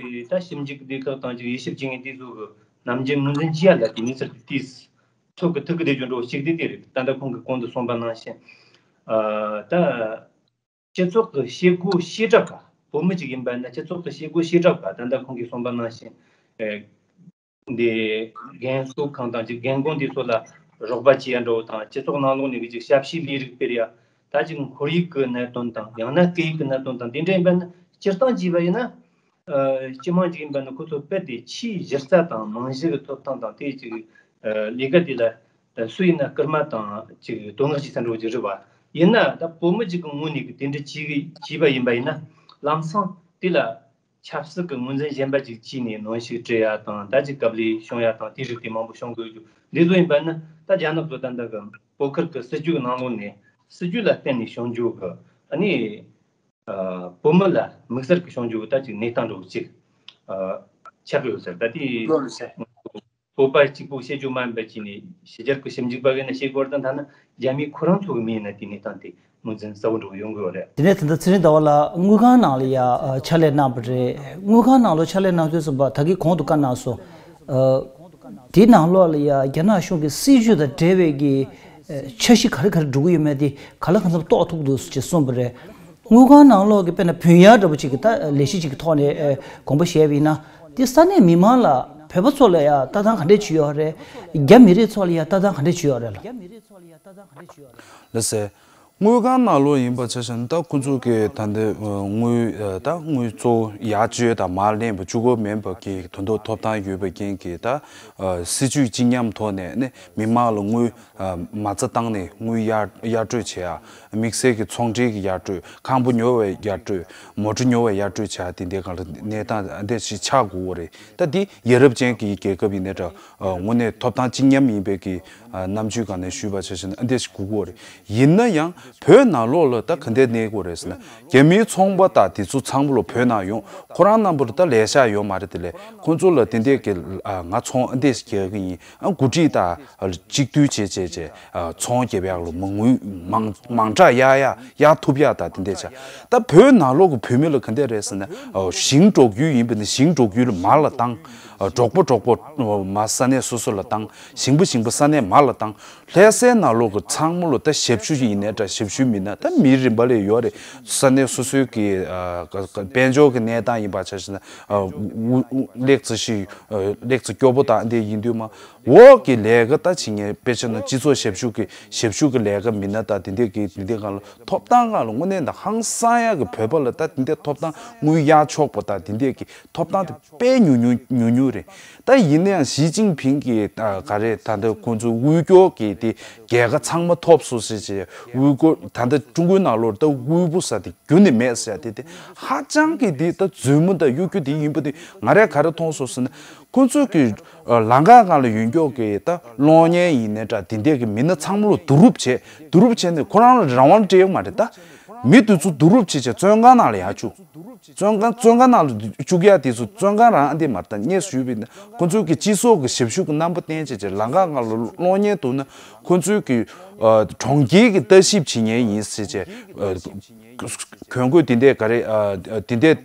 ད་ཞིབ་འཇུག་སྡེ་ཁག་དང་ཅིག་དབྱེ་ཞིབ་བྱེད་མཁན་དེ་ཚོ་གི་ནམ་རྒྱུན་ངོས་འཛིན་བྱེད་ཡ་ལ་དེ་གནས་ཚུལ་དེ་ཐུག་གི་ཐུག་གི་བསྡད་རྒྱུ་འདྲ་བོ་ཞིག་དེ་དེ་རེད། ད་ལྟ་ཁོང་གིས་གོང་དུ་གསུངས་པ་ནང་བཞིན་ཨ་ད་སྤྱི་ཚོགས་ཀྱི་བྱེད་སྒོ་བྱེ་བྲག་པ། བོད་མི་ཅིག་ཡིན་པ་ན་སྤྱི་ཚོགས་ཀྱི་བྱེད་སྒོ་བྱེ་བྲག་པ། ད་ལྟ་ཁོང་གིས་གསུངས་པ་ནང་བཞིན་ཨེ། འདི་རྒན་གསོ་ཁང་དང་ཅིག་རྒན་རྒོན་འདི་ཚོ་ལ་རོགས་པ་བྱེད་ཡ་འདྲ་བོ་དང་། སྤྱི་ཚོགས་ནང་ལོགས་ནས་གི་ཅིག་ཞབས་ཕྱིའི་ལས་རིགས་སྤེལ་ཡ། ད་ཅིག་ཁོར་ཡུག་གི་གནད་དོན་དང་ཡང་ན་སྐད་ཡིག་གི་གནད་དོན་དང་དེ་འདྲ་ཡིན་པ་ན། སྤྱིར་བཏང་བྱས་པ་ཡིན་ན་ཨ་སྤྱི་དམངས་ཅིག་ཡིན་པ་ན་ཁོ་ཚོ་དཔེ་དེ་ཆེས་གཞི་རྩ་དང་རྨང་གཞི་གི་ཐོབ་ཐང་དང་དེ་ཅིག་ཨ་ལས་ཀ་དེ་ལ་ཨ་སུ་ཡིན་ན་སྐུལ་མ་དང་ཅིག་དོ་སྣང་བྱེད་ས་འདྲ་བོ་ཅིག་རེད་བ། ཡིན་ན་ད་བོད་མི་ཅིག་གི་ངོས་ནས་གི་དེ་འདྲ་བྱེད་གི་བྱས་པ་ཡིན་པ་ཡིན་ན་ལམ་སང་དེ་ལ་ཆབ་སྲིད་ཀྱི་ངོས་འཛིན་གཞན་པ་ཅིག་བྱས་ནས་གནོན་ཤུགས་སྤྲད་ཡ་དང་། ད་ཅིག་དཀའ་ལས་བྱུང་ཡ་དང་དེ་རིགས་དེ་མང་པོ་བྱུང་དགོས་རྒྱུ་འདི་ཚོ་ཡིན་པ་ནི། ད་རྒྱ་ནག་གི་ད་ལྟ་གི་བོད་ཁུལ་གྱི་སྲིད་ཇུས་ཀྱི་ནང་ལོགས་ནས་སྲིད་ཇུས་ལ་བརྟེན་ནས་བྱུང་རྒྱུ་གི་ཨ་ནི་ཨ་བོད་མི་ལ་དམིགས་བསལ་གྱི་བྱུང་རྒྱུ་གི་ད་ཅིག་གནས་སྟངས་འདྲ་བོ་ཅིག་ཨ་ཆགས་ཀྱི་ཡོད་ཟེར། ད་དེ་ལོ་རེ་ཟེར། བོད་པ་གཅིག་པུ་བཤད་རྒྱུ་མ་ཡིན་པ་བྱས་ནས་ཕྱི་རྒྱལ་གྱི་ཞིབ་འཇུག་པ་གིས་ན་བཤད་དགོས་རེད། ད་ཐ་ན་རྒྱ་མི་ཁོ་རང་ཚོ་གི་མིང་ཡིན་ན་དེ་གནས་སྟངས་དེ་ངོས་འཛིན་གསལ་བོ་འདྲ་བོ་ཡོང་གི་ཡོད་རེད། དེ་ནས་ད་ལྟ་ཚེ་རིང་ཟླ་བ་ལགས་དངུལ་ཁང་ནང་ལ་ཡ་ཨ་ཕྱག་ལས་གནང་བ་རེད། དངུལ་ཁང་ནང་ལོགས་ཕྱག་ལས་གནང་དུས་ཙམ་པ་ད་གིན་གོང་དུ་བཀའ་གནང་སོང་། ཨ་དེའི་ནང་ལོགས་ལ་ཡ་རྒྱ་ནག་གཞུང་གི་སྲིད་ཇུས་དང་འབྲེལ་བའི་གི་ཨ་འཆར་གཞི་ག་རེ་ག་རེ་འགྲོ་གི་ཡོད་མེད་དེ་གང་ལ་གང་འཚམ་རྟོགས་ཐུབ་འདུག་ཅེས་གསུངས་པ་རེད། དངུལ་ཁང་ནང་ལོགས་ཀྱི་དཔེར་ན་བུན་གཡར་འདྲ་པོ་ཅིག་གི་ད་ལས་གཞི་ཅིག་གི་ཐོག་ནས་ཨ་དགོངས་པ་བཞེས་པ་ཡིན་ན། དེ་ས་གནས་མི་མང་ལ་བོད་པ་ཚོ་ལ་ཡ་ལྟ་སྟངས་ག་འདྲས་བྱས་ཡོད་རེད། རྒྱ་མི་རིགས་ཚོ་ལ་ཡ་ལྟ་སྟངས་ག་འདྲས་བྱས་ཡོད་རེད་ལ། ལགས་སེ། དངུལ་ཁང་ནང་ལོགས་ཡིན་པ་ཆ་བཞག་ན་ད་ཁོ་ཚོ་གི་ད་ལྟ་དངུལ་ད་དངུལ་གཙོ་བོ་ཡར་བཅོལ་དང་མར་ལེན་པ་བཅུག་དགོས་མིན་པ་གི་དོན་དུ་ཐོབ་ཐང་ཡོད་པའི་རྐྱེན་གྱིས། ད་སྲིད་ཇུས་གཅིག་མཉམ་ཐོག་ནས་ནི་མི་མང་ལ་དངུལ་མ་རྩ་བཏང་ནས་དངུལ་གཡར་གཡར་སྤྲོད་བྱེད་ཡ། དམིགས་བསལ་གྱི་ཚོང་འབྲེལ་གྱི་གཡར་སྤྲོད། ཁང་པ་ཉོ་བའི་གཡར་སྤྲོད། མོ་ཊ་ཉོ་བའི་གཡར་སྤྲོད་བྱ་དེ་འདྲའི་སྒང་ལ་གནས་སྟངས་འདི་ཞིག་ཆགས་དགོས་པ་རེད། ད་འདི་ཡ་རབས་ཅན་གྱི་རྒྱལ་ཁབ་ཡིན་ནའི་འདྲ། དངོས་གནས་ཐོབ་ཐང་གཅིག་མཉམ་ཡིན་པའི་གི་རྣམ་དཔྱོད་སྒང་ནས་ཞུས་པ་བྱས་ན་འདི་ཞིག་དགོས་ཀྱི་ཡོད་རེད། ཡིན་ན་ཡང་ བོད་ནང་ལོགས་ལ་ད་ག་འདྲ་གནས་དགོས་རེད་ཟེར་ན། རྒྱ་མིའི་ཚོང་པ་དང་དེ་ཚོ་ཚང་མ་ལོ་བོད་ནང་ཡོང་། ཁོ་རང་རྣམ་པར་ད་ལས་ཤག་ཡོད་མ་རེད། དེ་ལས་ཁོ་ཚོ་ལ་དེ་འདྲས་ཀྱི་ཨ་ང་ཚོང་ཨ་འདྲས་རྒྱག་གི་ཡིན། ཨ་འགོ་ཁྲིད་དང་གཅིག་བསྡུས་བྱས་བྱས་བྱས་ཨ་ཚོང་རྒྱབ་ཡག་ལ་མ་དངུལ་མང་མང་དྲགས་གཡར་ཡག་གཡར་ཐུབ་ཡག་དང་དེ་འདྲས་བྱ། ད་བོད་ནང་ལོགས་ཀྱི་བོད་མི་ལ་ག་འདྲས་རེད་ཟེར་ན། ཨ་ཞིང་འབྲོག་ཡུལ་ཡིན་པ་ན་ཞིང་འབྲོག་ཡུལ་ལ་མར་ལ་བཏང་། ཨ་འབྲོག་པ་འབྲོག་པ་མར་ས་གནས་སོ་སོ་ལ་བཏང་། ཞིང་པ་ཞིང་པ་ས་གནས་མར་ལ་བཏང་། ལྷ་སའི་ནང་ལོགས་ཀྱི་ཚང་མ་ལོ་ད་ཞབས་ཞུ་ཡིན་ནའི་འདྲ་ཞབས་ཞུ་མིན་ན་ད་མི་རིམ་པ་ལས་ཡོད་རེད། ས་གནས་སོ་སོའི་གི་ཨ་དཔལ་འབྱོར་གྱི་གནས་སྟངས་ཡིན་པ་ཆ་བཞག་ན་ཨ་དབུ་དབུ་ལེགས་ཚ་ཞིག་ཨ་ལེགས་ཚ་སྐྱོ་པོ་དང་འདི་ཡིན་དུས་མ་འོག་གི་ལས་ཀ་ད་བྱེད་མཁན་དཔེ་ཆ་ན་སྤྱི་ཚོགས་ཞབས་ཞུ་གི་ཞབས་ཞུ་གི་ལས་ཀ་མིན་ན་ད་དེ་འདྲས་གི་དེ་འདྲས་སྒང་ལ་ཐོབ་ཐང་སྒང་ལ་དངོས་གནས་ད་ཧང་སང་ཡག་གི་བོད་པ་ལ་ད་དེ་འདྲས་ཐོབ་ཐང་དངུལ་གཡར་ཆོག་པ་ད་དེ་འདྲས་གི་ཐོབ་ཐང་དེ་དཔེ་ཉུང་ཉུང་ཉུང་ཉུང་རེད། ད་ཡིན་ན་ཡང་ཞི་ཅིན་ཕིང་གིས་ད་ག་རེ་ད་ལྟ་ཁོང་ཚོའི་དབུལ་སྐྱོར་གྱི་དེ་རྒྱལ་ཁ་ཚང་མ་ཐོབ་སོང་ཟེར་བྱས་དབུལ་སྐྱོར་ད་ལྟ་ཀྲུང་གོའི་ནང་ལོགས་ད་དབུལ་པོ་ཟེར་དེ་རྒྱུན་ནས་མེད་ཟེར་དེ་དེ་ཧ་ཅང་གི་དེ་ད་རྫུན་མ་ད་གཡོ་སྒྱུ་དེ་ཡིན་པ་དེ་ང་རས་ག་རེ་མཐོང་སོང་ཟེར་ན། ཁོང་ཚོས་ཀྱི་ལམ་ཁ་སྒང་ལ་ཡོད་མཁན་གྱི་ད་གློག་བརྙན་ཡིན་ནའི་འདྲ་དེ་འདྲས་ཀྱི་མི་སྣ་ཚང་མ་ལ་བསྡུ་རུབ་བྱས་བསྡུ་རུབ་བྱས་ནས་ཁོ་རང་ལ་རང་དབང་སྤྲད་ཡོད་མ་རེད་ད། མི་དེ་ཚོ་བསྡུ་རུབ་བྱས་བྱས་བཙོན་ཁང་ནང་ལ་ཡར་བཅུག་བཙོན་ཁང་བཙོན་ཁང་ནང་ལ་བཅུག་ཡ་དེ་ཚོ་བཙོན་ཁང་རང་ཨ་འདི་མ་རེད་ད། སྙན་ཞུས་པའི་ཁོ་ཚོས་ཀྱི་སྤྱི་ཚོགས་ཀྱི་ཞབས་ཞུ་གི་རྣམ་པ་བསྟན་བྱས་བྱས་ལམ་ཁ་སྒང་ལ་གློག་བརྙན་བསྡུ་ན་ཁོ་ཚོས་ཀྱི་གྲོང་ཁྱེར་གྱི་ལྟ་ཞིབ་བྱེད་མཁན་ཡིན་ཟེར་བྱས། གྱོན་གོས་དེ་འདྲས་ག་རེ་ཨ་དེ་འདྲས་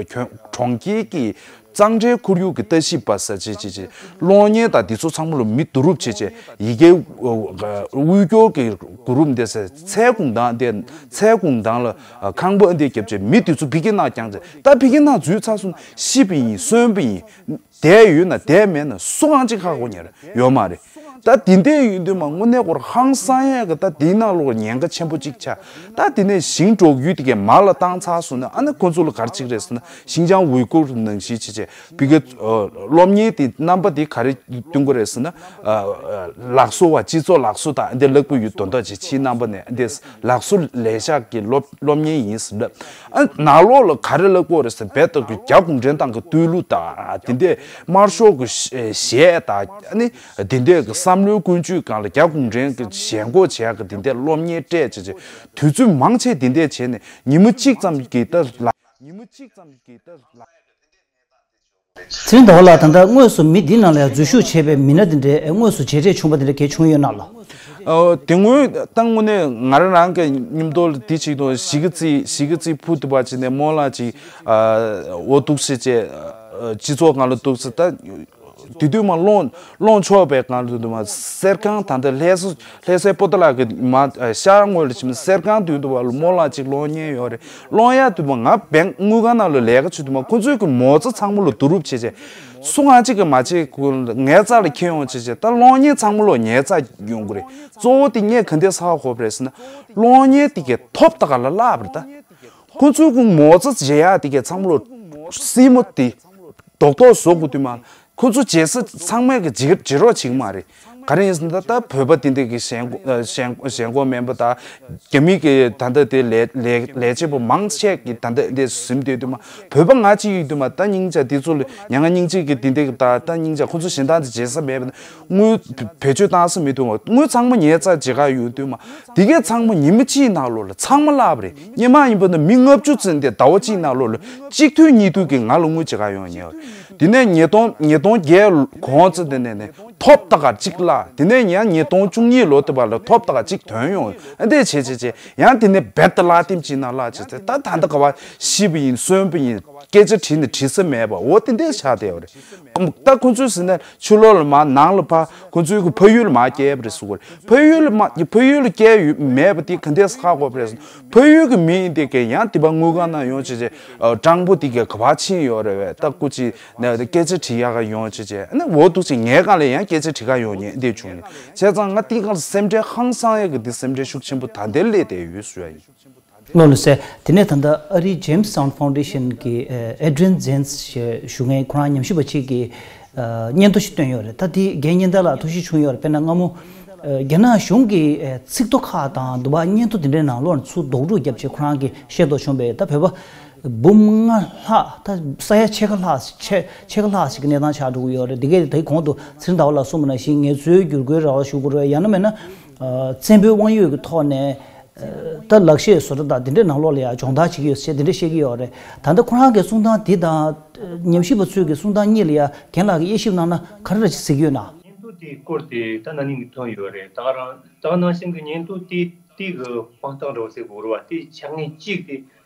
གྱོན་གྲོང་ཁྱེར་གྱི་གཙང་སྦྲའི་ཁོར་ཡུག་གི་ལྟ་ཞིབ་པ་ཟེར་བྱས་བྱས་བྱས་གློག་བརྙན་དང་དེ་ཚོ་ཚང་མ་ལ་མི་བསྡུ་རུབ་བྱས་བྱས་ཡི་གེ་དབུལ་སྐྱོར་གྱི་གུ་རུབ་འདི་ཟེར་ཚལ་གུང་ཐང་འདི་ཚལ་གུང་ཐང་ལ་ཁང་པ་འདི་བརྒྱབ་བྱས་མི་དེ་ཚོ་ཕ་གི་ནང་བསྐྱངས་བྱས་ད་ཕ་གི་ནང་འཛུལ་ཚར་སོང་ན་ཤི་བ་ཡིན་གསོན་པ་ཡིན། བསྡད་ཡོད་ན་བསྡད་མེད་ན་སུ་གང་ཅིག་ཧ་གོ་ཉེར་ཡོད་མ་རེད། ད་དེ་འདྲས་ཡིན་དུས་མ་དངོས་གནས་ཁོ་རང་ཧང་སང་ཡས་ཀྱི་ད་དེའི་ནང་ལོགས་ཉེན་ཁ་ཆེན་པོ་གཅིག་ཆགས། ད་དེ་ནས་ཞིང་འབྲོག་ཡུལ་དེ་གའི་མར་ལ་བཏང་ཚར་སོང་ན་ཨ་ནི་ཁོ་ཚོ་ལ་ག་རེ་གཅིག་རེད་ཟེར་ན་ཤིང་ཅང་ཝུའི་ཀུར་ནང་བཞིན་བྱས་བྱས་བི་ག་གློག་བརྙན་དེ་རྣམ་པ་དེ་ག་རེ་སྟོན་གྱི་རེད་ཟེར་ན་ལག་བཟོ་བ་སྤྱི་ཚོགས་ལག་བཟོ་དང་འདི་ལག་པ་ཡུལ་དོན་དག་ཅིག་ཕྱིའི་རྣམ་པ་ནས་འདི་ལག་བཟོ་ལས་ཤག་གི་སློབ་སློབ་གཉེར་ཡིན་ཟེར་ལབ། ཨ་ནང་ལོགས་ལ་ག་རེ་ལབ་དགོས་རེད་ཟེར་རྦད་དེ་རྒྱ་གུང་ཁྲན་ཏང་གི་བསྟོད་གླུ་དང་དེ་འདྲས་དམར་ཤོག་གི་གཞས་དང་ཨ་ནི་དེ་འདྲས་ཀྱི་བསམ་བློའི་ཀུན་སྤྱོད་སྒང་ལ་རྒྱ་གུང་ཁྲན་གྱི་ཞེན་ཁོག་བྱས་ཀྱི་དེ་འདྲས་སློབ་གཉེར་སྤྲད་བྱས་བྱས་དུས་ཚོད་མང་ཆེ་དེ་འདྲས་བྱས་ནས་ཉི་མ་གཅིག་ཙམ་གྱི་ད་ལ། ཚེ་རིང་ཟླ་བ་ལགས། ད་ལྟ་དངོས་སུ་མི་འདི་ནང་ལ་ཡང་འཛུལ་ཞུགས་བྱས་པའི་མི་སྣ་འདི་འདྲའི་དངོས་སུ་མཇལ་འཕྲད་བྱུང་བ་འདི་འདྲ་གལ་བྱུང་ཡོད་ན་ལགས། ཨོ་དེ་སྔོན་ད་དངོས་གནས་ང་རང་རང་གི་མཉམ་དུ་དེ་ཅིག་དང་གཞིས་ཀ་རྩེ་གཞིས་ཀ་རྩེ་ཕུ་དུ་བ་ཅིག་ནས་རྨོ་ལགས་ཅིག་འོ་འདུག་སེ་བྱས་སྤྱི་ཚོགས་སྒང་ལ་འདུག་སེ་ད་དེ་དུས་མ་ལོང་ལོང་ཆོག་པའི་སྒང་ལ་དུ་མ་གསེར་ཁང་ད་ལྟ་ལྷ་ས་ལྷ་སའི་པོ་ཏ་ལ་གི་མ་ཤར་ངོས་ལ་ཕྱིན་ན་གསེར་ཁང་དུས་དུ་བ་ལ་རྨོ་ལགས་ཅིག་ལོང་མཁན་ཡོད་རེད། ལོང་ཡ་དུས་མ་ང་བེང་དངུལ་ཁང་ནང་ལ་ལས་ཀ་བྱེད་དུས་མ་ཁོ་ཚོས་གི་མོ་རྩ་ཚང་མ་ལ་བསྡུ་རུབ་བྱས་བྱས། སུ་ང་གཅིག་གིས་མ་བྱེད་ཁུལ་ངའི་རྩ་ལ་འཁྱེར་ཡོང་བྱས་བྱས་ད་གློག་བརྙན་ཚང་མ་ལོ་ངའི་རྩ་ཡོང་གི་རེད། གཙོ་བོ་དེ་ངས་ག་འདྲས་ཧ་གོ་བ་རེད་ཟེར་ན། གློག་བརྙན་དེ་གའི་ཐོབ་ད་ག་ལ་བརླག་པ་རེད་ད། ཁོ་ཚོའི་ཁུང་མོ་རྩ་བྱེད་ཡག་དེ་གའི་ཚང་མ་ལོ་སྲིན་མོ་དེ་རྡོག་རྡོག་བཟོ་དགོས་དུས་མ་ཁོ་ཚོ་བྱེད་ས་ཚང་མས་གི་བྱེད་བྱེད་རོགས་བྱེད་ཀྱི་མ་རེད། ག་རེ་ཡིན་ཟེར་ན་ད་ད་བོད་པ་དེ་འདྲ་གི་ཞེན་ཞེན་ཞེན་ཁོག་དམན་པ་ད། རྒྱ་མི་གི་ད་ལྟ་དེ་ལས་ལས་ལས་བྱེད་པ་མང་ཆེ་གི་ད་ལྟ་འདི་ཟིན་དུས་དུས་མ་བོད་པ་ང་གཅིག་ཡིན་དུས་མ་ད་སྙིང་རྗེ་དེ་ཚོ་ལ་ཉ་ང་སྙིང་རྗེ་གི་དེ་འདྲ་གི་ད་ད་སྙིང་རྗེ་ཁོ་ཚོ་གཞན་དག་འདི་བྱེད་ས་མེད་པ་དངུལ་བེད་སྤྱོད་བཏང་ས་མི་འདུག་དངུལ་ཚང་མ་ཉལ་རྩ་བྱེད་ག་ཡོད་དུས་མ་དེ་གས་ཚང་མ་ཉི་མ་གཅིག་ནང་ལོགས་ལ་ཚང་མ་བརླག་པ་རེད། སྔོན་མ་ཡིན་པ་ན་མི་ལྔ་བཅུ་ཙམ་དེ་ཟླ་བ་གཅིག་ནང་ལོགས་ལ་གཅིག་ཐུག་གཉིས་ཐུག་གི་ང་ལ་དངུལ་བྱེད་ག་ཡོང་ཉེ་བ་རེད། དེ་ནས་ཉིས་སྟོང་ཉིས་སྟོང་བརྒྱད་གོང་ཙམ་དེ་ནས་ནས། ཐོབ་ད་ག་གཅིག་བརླག་དེ་ནས་ཡང་ཉིས་སྟོང་བཅུ་གཉིས་ལོ་དེ་བར་ལ་ཐོབ་ད་ག་གཅིག་ཐོན་ཡོང་། ཨ་འདྲས་བྱས་བྱས་བྱས་ཡང་དེ་ནས་རྦད་དེ་བརླག་ལྡེམ་གཅིག་ན་བརླག་བྱས་ཚེ་ད་ད་ལྟ་ག་བ་ཤི་བ་ཡིན་གསོན་པ་ཡིན་སྐད་ཆ་དྲིས་ནས་དྲི་ས་མེད་པ་འོ་དེ་འདྲས་ཆགས་བསྡད་ཡོད་རེད། ད་ཁོ་ཚོས་ཟེར་ན་ཕྱི་ལོགས་ལ་མར་ནང་ལ་ཕར་ཁོ་ཚོའི་གི་ཕ་ཡུལ་ལ་མར་བསྐྱལ་བ་རེད་ཟེར་གི་རེད། ཕ་ཡུལ་ལ་མར་ཕ་ཡུལ་ལ་བསྐྱལ་ཡོད་མེད་པ་དེ་ག་འདྲས་ཧ་གོ་བ་རེད་ཟེར་ན་ཕ་ཡུལ་གི་མི་ཡིན་དེ་གས་ཡང་དེ་བ་དངུལ་ཁང་ནང་ཡོང་བྱས་བྱས་སྤྲང་པོ་དེ་གས་ག་བ་ཕྱིན་ཡོད་རེད་བས་ད་སྐུ་མཁྱེན། ནས་སྐད་ཆ་དྲི་ཡག་ག་ཡོང་བྱས་བྱས་ནས་འོ་འདུག་ཅིག་ངའི་སྒང་ལ་ཡང་སྐད་ཆ་དྲི་ག་ཡོང་ཉེན་འདི་བྱུང་ནས་བྱས་ཙང་ང་དེའི་སྒང་ལ་སེམས་ཁྲལ་ཧང་སང་ཡག་གི་འདི་སེམས་ཁྲལ་ཤུགས་ཆེན་པོ་ད་འདིར་སླེབས་བསྡད་ཡོད་ཟེར་ཡ་ཡིན། ལགས་ལགས་སེ། དེ་ནས་ད་ལྟ་ཨ་རིའི་Jamestown Foundation གི་ཨེ་Adrian Zenz ཞེས་ཞུ་མཁན་ཁོ་རང་ཉམས་ཞིབ་པ་གཅིག་གིས་ཨ་སྙན་ཐོ་ཞིག་བཏོན་ཡོད་རེད། ད་དེ་རྒན་སྙན་དར་ལགས་ཐུགས་གཞིགས་བྱུང་ཡོད་རེད། དཔེར་ན་སྔ་མོ་ཨ་རྒྱ་ནག་གཞུང་གི་ཨེ་ཚིག་ཐོ་ཁག་དང་དུ་བ་སྙན་ཐོ་དེ་འདྲའི་ནང་ལོགས་ཚུར་ལྡོག་རུས་བརྒྱབ་བྱས་ཁོ་རང་གིས་ཤེས་རྟོགས་བྱུང་བས་ད་བོད་པ་འབུམ་ལྔ་ལྷག་ད་ས་ཡ་ཕྱེད་ཀ་ལྷག་ཕྱེད་ཕྱེད་ཀ་ལྷག་ཞིག་གི་གནས་སྟངས་ཆགས་འགྲོ་གི་ཡོད་རེད། དེ་གས་དེའི་གོང་དུ་ཚེ་རིང་ཟླ་བ་ལགས་གསུངས་པ་ནང་བཞིན་ངལ་རྩོལ་བསྒྱུར་བཀོད་ར་བ་ཞུ་དགོས་རེད། ཡང་ན་མེད་ན་ཨ་བཙན་པོའི་དབང་ཡོད་ཀྱི་ཐོག་ནས་ ད་ལག་ཤེས་བཟོ་གྲྭ་དང་དེ་འདྲའི་ནང་ལོགས་ལ་ཡང་སྦྱོང་བརྡར་བྱེད་ཀྱི་ཡོད་ཟེར་དེ་འདྲ་བཤད་ཀྱི་ཡོད་རེད། ད་ལྟ་ཁོ་རང་གི་གསུང་སྟངས་འདི་དང་ཉམས་ཞིབ་པ་ཚོས་ཀྱི་གསུང་སྟངས་གཉིས་ལ་ཡང་རྒན་ལགས་ཀྱིས་དབྱེ་ཞིབ་གནང་ན་ག་རེ་འདྲ་ཞིག་གཟིགས་ཡོད་ན། བརྙན་ཐུང་དེའི་སྐོར་དེ་ད་ན་ནིང་གི་ཐོན་ཡོད་རེད། ད་ག་རང་ད་ག་ནང་བཞིན་གྱི་བརྙན་ཐུང་དེ་དེ་གི་དཔང་རྟགས་འདྲ་བོ་ཟེར་དགོས་རེད་བ། དེ་ཆ་ངེས་གཅིག་དེ་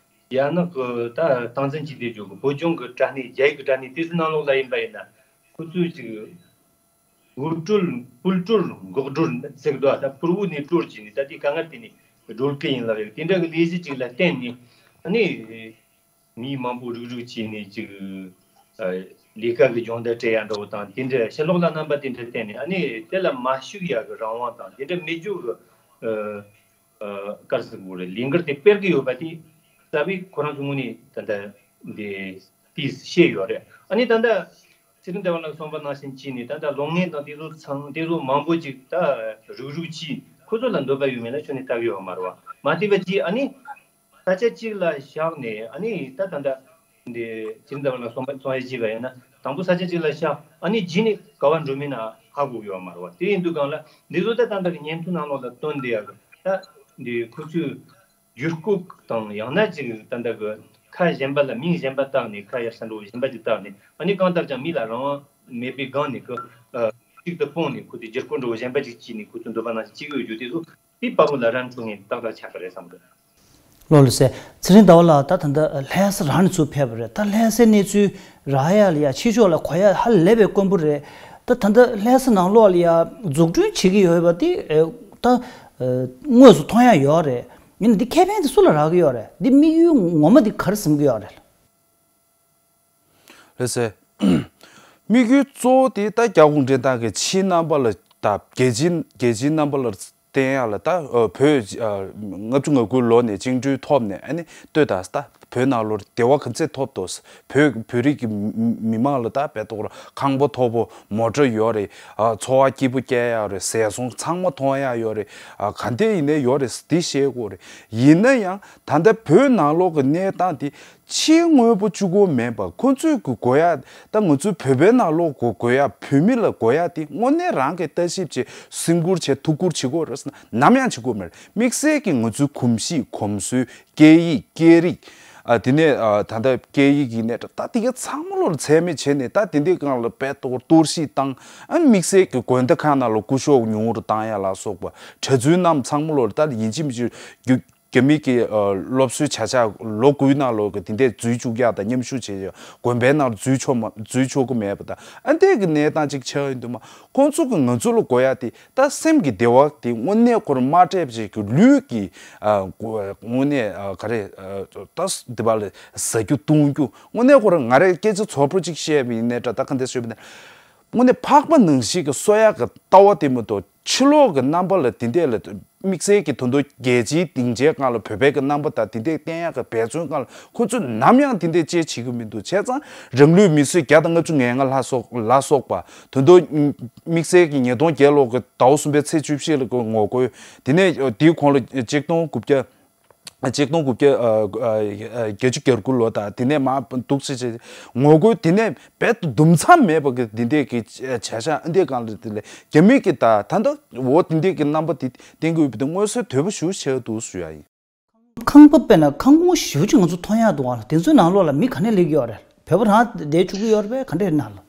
རྒྱ་ནག་གི་ད་སྟངས་འཛིན་གྱི་དེ་བརྗོད་གི་བོད་ལྗོངས་ཀྱི་དྲ་གནས་རྒྱ་ཡིག་གི་དྲ་གནས་དེ་ཚོའི་ནང་ལོགས་ལ་ཡིན་པ་ཡིན་ན་ཁོ་ཚོས་ཅིག་དབུལ་སྒྲོལ་སྤུས་སྒྲོལ་འགག་སྒྲོལ་ཟེར་གི་འདུག་ད་ཕུར་བུ་ནས་སྒྲོལ་བྱས་ནས་ད་དེ་དཀའ་ངལ་དེ་ནས་སྒྲོལ་གི་ཡིན་ལབ་ཡོད། དེ་འདྲ་གི་ལས་གཞི་ཅིག་ལ་བརྟེན་ནས་ཨ་ནི་མི་མང་པོ་རུག་རུག་བྱས་ནས་ཅིག་ལས་ཀ་གི་སྦྱོང་བརྡར་སྤྲད་ཡ་འདྲ་བོ་དང་དེ་འདྲ་ཕྱི་ལོགས་ལ་རྣམ་པ་དེ་འདྲ་བསྟན་ནས་ཨ་ནི་དེ་ལ་མ་ཞུགས་ཡ་གི་རང་དབང་དང་དེ་འདྲ་མེད་རྒྱུ་གི་ཨ་ཨ་ག་རེ་ཟེར་དགོས་རེད། ལས་འགུལ་དེ་སྤེལ་གི་ཡོད་པ་དེ་རྩ་བའི་ཁོ་རང་ཚོ་ངོས་ནས་ད་ལྟ་འདི་དེས་བཤད་ཡོད་རེད། ཨ་ནི་ད་ལྟ་ཚེ་རིང་ཟླ་བ་ལགས་གསུངས་པ་ནང་བཞིན་བྱས་ནས་ད་ལྟ་ལོ་ངན་དང་དེ་ཚོ་ཚང་དེ་ཚོ་མང་པོ་ཅིག་ད་རུག་རུག་བྱས་ཁོ་ཚོ་ལ་འདོད་པ་ཡོད་མེད་ལ་ཁྱོན་ནས་ལྟ་གི་ཡོད་མ་རེད་བ། མ་བལྟས་པ་ཅིག་ཨ་ནི་ས་ཆ་གཅིག་ལ་བཞག་ནས་ཨ་ནི་ད་ད་ལྟ་འདི་ཚེ་རིང་ཟླ་བ་ལགས་གསུངས་པ་གསུང་ཡ་བྱས་པ་ཡིན་ན་དང་པོ་ས་ཆ་གཅིག་ལ་བཞག་ཨ་ནི་རྗེས་ནས་ག་བ་འགྲོ་མིན་ན་ཧ་གོ་གི་ཡོད་མ་རེད་བ། དེ་ཡིན་དུས་སྒང་ལ་འདི་ཚོ་ད་ད་ལྟ་གི་བརྙན་ཐུང་ནང་ལོགས་ལ་སྟོན་བསྡད་ཡ་གི་ད་འདི་ཁོ་ཚོས་བསྒྱུར་བཀོད་དང་ཡང་ན་ཅིག་ད་ལྟ་གི་ཁ་གཞན་པ་ལ་མིང་གཞན་པ་བཏགས་ནས་ཁ་ཡ་ས་འགྲོ་གཞན་པ་ཅིག་བཏགས་ནས་ཨ་ནི་གང་ལྟར་ཀྱང་མི་ལ་རང་དབང་མེད་པའི་སྒང་ནས་ཁོ་གཅིག་ཏུ་སྤུངས་ནས་ཁོ་ཚོས་བསྒྱུར་བཀོད་འགྲོ་གཞན་པ་ཅིག་བྱས་ནས་ཁོ་ཚོས་འདོད་པ་ནང་བཞིན་བྱེད་ཀྱི་ཡོད་རྒྱུ་དེ་ཚོ་དེ་པ་རུ་ལ་རན་འཕྲོ་ངེས་ཏག་ཏག་ཆགས་པ་རེད་བསམ་གི། ལོ་ལོ་ཟེར། ཚེ་རིང་ཟླ་བ་ལགས་ད་ད་ལྟ་ལྷ་ས་རང་ནས་ཚུར་ཕེབས་པ་རེད། ད་ལྷ་སའི་གནས་ཚུལ་རག་ཡ་ལ་ཡ་ཕྱི་ཕྱོགས་ལ་གོ་ཡ་ཧ་ལས་པའི་དཀོན་པོ་རེད། ད་ད་ལྟ་ལྷ་ས་ནང་ལོགས་ལ་ཡ་འཛུགས་སྐྲུན་བྱེད་ཀྱི་ཡོད་པ་དེ་ད་དངོས་སུ་མཐོང་ཡ་ཡོད་རེད། ཡིན་ན་འདི་ཁེ་ཕན་དེ་སུ་ལ་རག་གི་ཡོད་རེད། འདི་དམིགས་ཡུལ་ངོ་མ་འདི་ག་རེ་ཟིན་གི་ཡོད་རེད། ལགས་སེ། དམིགས་ཡུལ་གཙོ་བོ་དེ་ད་རྒྱ་གུང་ཁྲན་ཏང་གི་ཕྱིའི་རྣམ་པ་ལ་ད་རྒྱལ་སྤྱིའི་རྒྱལ་སྤྱིའི་རྣམ་པ་ལ་བསྟན་ཡག་ལ་ད་བོད་ལྔ་བཅུ་ང་དགུ་ལོ་ནས་བཅིངས་འགྲོལ་ཐོབ་ནས་ཨ་ནི་ལྟོས་དང་ད་བོད་ནང་ལོགས་བདེ་བ་ག་ཚད་ཐོབ་འདུག་བོད་བོད་རིགས་ཀྱི་མི་མང་ལ་ད་དཔེ་ཐོག་ཁང་པ་མཐོ་པོ་མོ་ཊ་ཡོད་རེད། འཚོ་བ་སྐྱིད་པོ་སྐྱེལ་ཡག་རེད། ཟས་སོང་ཚང་མ་མཐོང་ཡག་ཡོད་རེད། ག་འདྲ་ཡིན་ནའི་ཡོད་རེད་འདི་བཤད་དགོས་རེད། ཡིན་ན་ཡང་ད་ལྟ་བོད་ནང་ལོགས་ཀྱི་གནས་སྟངས་དེ། ཕྱིའི་དངོས་པོ་གཅིག་པོ་མིན་པར་ཁོ་ཚོས་ཀྱི་དགོས་ཡ། ད་ང་ཚོའི་བོད་པའི་ནང་ལོགས་ཀྱི་དགོས་ཡ་བོད་མི་ལ་དགོས་ཡ་དེ་དངོས་གནས་རང་གིས་ལྟ་ཞིབ་བྱེད་སེམས་ཁུར་བྱེད་ཐུགས་ཁུར་བྱེད་དགོས་རེད་ཟེར་ན་ནམ་ཡང་བྱེད་དགོས་མེད། དམིགས་བསལ་གྱི་ང་ཚོའི་གོམས་གཤིས་གོམས་སྲོལ་སྐད་ཡིག་སྐད་རིགས། ཨ་དེ་ནས་ཨ་ད་ལྟ་སྐད་ཡིག་ཡིན་ནའི་ད་དེ་ག་ཚང་མ་ལོར་ཚད་མེད་བྱས་ནས་ད་དེ་འདྲའི་སྒང་ལ་དཔེ་གཏོར་གཏོར་བཤིག་བཏང་། ཨ་དམིགས་བསལ་གྱི་དགོན་སྡེ་ཁག་ནང་ལ་སྐུ་ཞབས་ཉུང་རུ་བཏང་ཡ་ལ་སོགས་པ་གྲྭ་བཙུན་རྣམས་ཚང་མ་ལོར་ད་ཡིན་གཅིག་མིན་གཅིག་རྒྱུ་རྒྱ་མི་གི་ཨ་སློབ་གསོའི་བྱ་གཞག་ལོ་དགུའི་ནང་ལོགས་ཀྱི་དེ་འདྲས་འཛུལ་བཅུག་ཡག་དང་མཉམ་ཞུགས་བྱེད་ཡག་དགོན་པའི་ནང་འཛུལ་ཆོག་མ་འཛུལ་ཆོག་གི་མེད་པ་དང་ཨ་འདྲས་ཀྱི་གནས་སྟངས་ཅིག་ཆགས་ཡོད་འདུག་མ། ཁོང་ཚོ་གི་ང་ཚོ་ལ་དགོས་ཡག་དེ་ད་སེམས་ཀྱི་བདེ་བ་དེ་དངོས་གནས་ཁོ་རང་མ་སྤྲད་པ་ཅིག་གི་ལུས་ཀྱི་ཨ་དངོས་གནས་ཨ་ག་རེ་ཨ་ད་འདི་པ་ལ་ཟ་རྒྱུ་བཏུང་རྒྱུ་དངོས་གནས་ཁོ་རང་ང་རས་སྐད་ཆ་ཚོགས་པ་ཅིག་བཤད་པ་ཡིན་ནའི་འདྲ་ད་ག་འདྲས་ཤོད་པ་ནས། དངོས་གནས་ཕག་པ་ནང་བཞིན་གྱི་གསོ་ཡག་གི་ལྟ་བ་དེ་མ་གཏོགས་ཕྱི་ལོགས་ཀྱི་རྣམ་པ་ལ་དེ་འདྲས་ལ་དམིགས་བསལ་གྱི་ད་དུང་རྒྱལ་སྤྱིའི་སྡིངས་ཆའི་སྒང་ལ་བོད་པའི་གི་རྣམ་པ་དང་དེ་འདྲས་བསྟན་ཡག་གི་འབད་བརྩོན་སྒང་ལ་ཁོ་ཚོས་ནམ་ཡང་དེ་འདྲས་ཅིག་བྱེད་ཀྱི་མི་འདུག་བྱས་ཙང་རང་ལུས་མེ་གསོད་བརྒྱ་དང་ལྔ་བཅུ་ང་ལྔ་ལ་སོགས་ལ་སོགས་པ་ད་དུང་དམིགས་བསལ་གྱི་ཉིས་སྟོང་བརྒྱད་ལོ་གི་ཟླ་བ་གསུམ་པའི་ཚེས་བཅུ་བཞི་ལ་གི་ངོ་རྒོལ་དེ་ནས་དེའི་གོང་ལ་གཅིག་སྟོང་དགུ་བརྒྱ། ཆིག་སྟོང་དགུ་བརྒྱ་ཨ་ཨ་བརྒྱད་ཅུ་གྱ་དགུ་ལོ་དང་དེ་ནས་མར་འདུག་སེ་བྱས་ངོ་རྒོལ་དེ་ནས་རྦད་དེ་འདུམ་མཚམས་མེད་པ་གི་འདི་འདྲས་ཀྱི་བྱ་བྱ་འདི་སྒང་ལ་དེ་ལས་རྒྱ་མི་གི་ད་ད་ལྟ་འོ་དེ་འདྲས་ཀྱི་རྣམ་པ་དེ་བསྟན་གྱི་ཡོད་པ་དེ་མངོན་གསལ་དོད་པོ་ཞེ་པོ་ཆགས་འདུག་ཞུ་ཡ་ཡིན། ཁང་པ་དཔེར་ན་ཁང་ཁུངས་ཞེ་པོ་ཅིག་ང་ཚོ་མཐོང་ཡག་འདུག་ཨ། དེ་ཚོའི་ནང་ལོགས་ལ་མི་ག་ནས་སླེབས་ཀྱི་ཡོད་རེད། བོད་པ་རང་བསྡད་བཅུག་གི་ཡོད་རེད་པས། ག་འདྲས་ནང་ལ།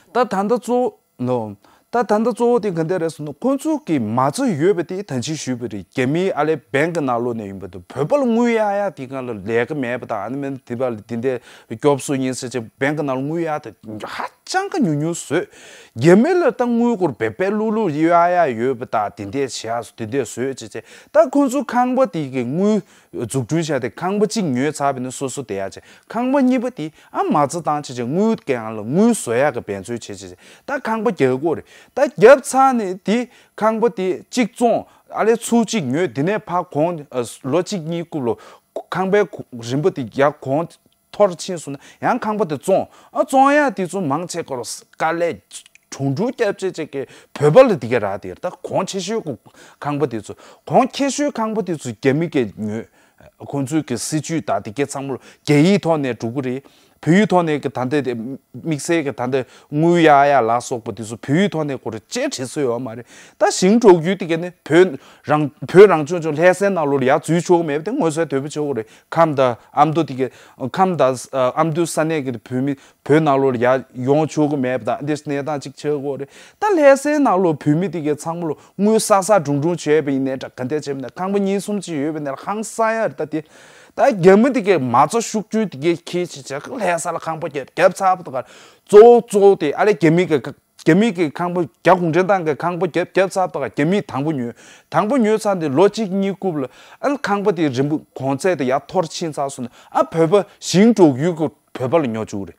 ད་ད་ལྟ་གཙོ་བོ། ནོ། ད་ད་ལྟ་གཙོ་བོ་དེ་ག་འདྲ་རེད་ཟེར་ན་ཁོང་ཚོ་གི་མ་རྩ་ཡོད་པ་དེ་ད་ཅི་ཞུས་པ་རེད། རྒྱ་མིའི་ཨ་ལས་བེང་གི་ནང་ལོགས་ནས་ཡིན་པ་དང་བོད་པ་ལ་དངུལ་གཡར་ཡག་དེ་ག་ལ་ལས་ཀ་མེད་པ་དང་ཨ་ནི་མིན་དེ་པ་ལ་དེ་འདྲ་སྐྱོབ་གསོ་ཡིན་ཟེར་བྱས་བེང་གི་ནང་ལ་དངུལ་གཡར་དེ་ཧ་ཅང་གི་ཉུང་ཉུང་བཟོས། རྒྱ་མི་ལ་ད་དངུལ་སྒོར་བེ་བེ་ལུག་ལུག་གཡར་ཡག་ཡོད་པ་དང་དེ་འདྲ་བྱས་དེ་འདྲ་བཟོས་བྱས་བྱས་ད་ཁོང་ཚོ་ཁང་པ་དེ་གི་དངུལ། འཛུགས་སྐྲུན་བྱས་ཏེ་ཁང་པ་གཅིག་ཉོས་ཚར་བ་ཡིན་ན་སོ་སོ་བསྡད་ཡག་བྱས། ཁང་པ་གཉིས་པ་དེ་ཨ་མ་རྩ་བཏང་བྱས་བྱས་དངུལ་གང་ལ་དངུལ་བཟོ་ཡག་གི་འབད་བརྩོན་བྱས་བྱས་བྱས་ད་ཁང་པ་རྒྱག་དགོས་རེད། ད་བརྒྱབ་ཚར་ནས་དེ་ཁང་པ་དེ་གཅིག་བཙོང་ཨ་ལས་ཚུར་གཅིག་ཉོས་དེ་ནས་ཕར་གོང་ཨ་ལོ་གཅིག་གཉིས་སྐབས་ལ་ཁང་པའི་རིན་པ་དེ་ཡར་གོང་མཐོར་ཕྱིན་སོང་ན་ཡང་ཁང་པ་དེ་བཙོང་ཨ་བཙོང་ཡག་དེ་ཚོ་མང་ཆེ་སྐོར་དཀའ་ལས། གྲུང་གྲུང་སྐྱབས་བཅས་བཅས་ཀྱི་བོད་པ་ལ་དེ་ག་རག་དེ་ད་གོང་ཆེ་ཤོས་ཀྱི་ཁང་པ་དེ་ཚོ་གོང་ཁེ་ཤོས་ཁང་པ་དེ་ཚོ་རྒྱ་མི་གིས་ཉོས། ཁོང་ཚོའི་གི་སྲིད་ཇུས་དང་དེ་གའི་ཚང་མ་ལ་རྒྱ་ཡིག་ཐོག་ནས་འགྲོ་གི་རེད། བོད་ཡིག་ཐོག་ནས་ཀྱི་ད་ལྟ་དེ་དམིགས་བསལ་གྱི་ད་ལྟ་དངུལ་གཡར་ཡ་ལ་སོགས་པ་དེ་ཚོ་བོད་ཡིག་ཐོག་ནས་ཁོ་རང་ཅེས་བྲིས་སྲོལ་ཡོད་མ་རེད། ད་ཞིང་འབྲོག་ཁུལ་དེ་ག་ནས་བོད་རང་བོད་རང་སྐྱོང་ལྗོངས་ལྷ་སའི་ནང་ལོགས་ལ་ཡར་འཛུལ་ཆོག་གི་མེད་པ་དེ་ངོ་སོའི་དོད་པོ་ཆོག་གི་རེད། ཁམས་དང་ཨ་མདོ་དེ་ག་ཁམས་དང་ཨ་མདོ་ས་གནས་ཀྱི་བོད་མི་བོད་ནང་ལོགས་ལ་ཡར་ཡོང་ཆོག་གི་མེད་པ་དང་འདི་གནས་སྟངས་གཅིག་ཆགས་ཀྱི་ཡོད་རེད། ད་ལྷ་སའི་ནང་ལོགས་བོད་མི་དེ་ག་ཚང་མ་ལོ་དངུལ་བསགས་བསགས་སྒྲུང་སྒྲུང་བྱས་པ་ཡིན་ནའི་འདྲ། ག་འདྲ་བྱས་པ་ཡིན་ནའི་ཁང་པ་གཉིས་གསུམ་ཅིག་ཡོད་པ་ཡིན་ནའི་ཧང་སང་ཡ་རེད། ད་དེ་ད་རྒྱ་མི་དེ་གས་མ་རྩ་ཤུགས་ཆེན་དེ་གས་ཁྱེད་ཅི་བྱ་གི། ལྷ་ས་ལ་ཁང་པ་རྒྱབ་རྒྱབ་ཚར་བ་དང་ག་གཙོ་བོ་གཙོ་བོ་དེ་ཨ་ལས་རྒྱ་མི་གི་རྒྱ་མི་གི་ཁང་པ་རྒྱ་གུང་ཁྲན་ཏང་གི་ཁང་པ་རྒྱབ་རྒྱབ་ཚར་བ་དང་ག་རྒྱ་མིས་དང་པོ་ཉོས། དང་པོ་ཉོས་ཚར་འདི་ལོ་གཅིག་གཉིས་རྐུབ་ལ་ཨ་ལས་ཁང་པ་དེ་རིན་པ་གོང་ཚད་དེ་ཡར་མཐོར་ཕྱིན་ཚར་སོང་ན་ཨ་བོད་པ་ཞིང་འབྲོག་ཡུལ་གི་བོད་པ་ལ་ཉོ་བཅུག་རེད།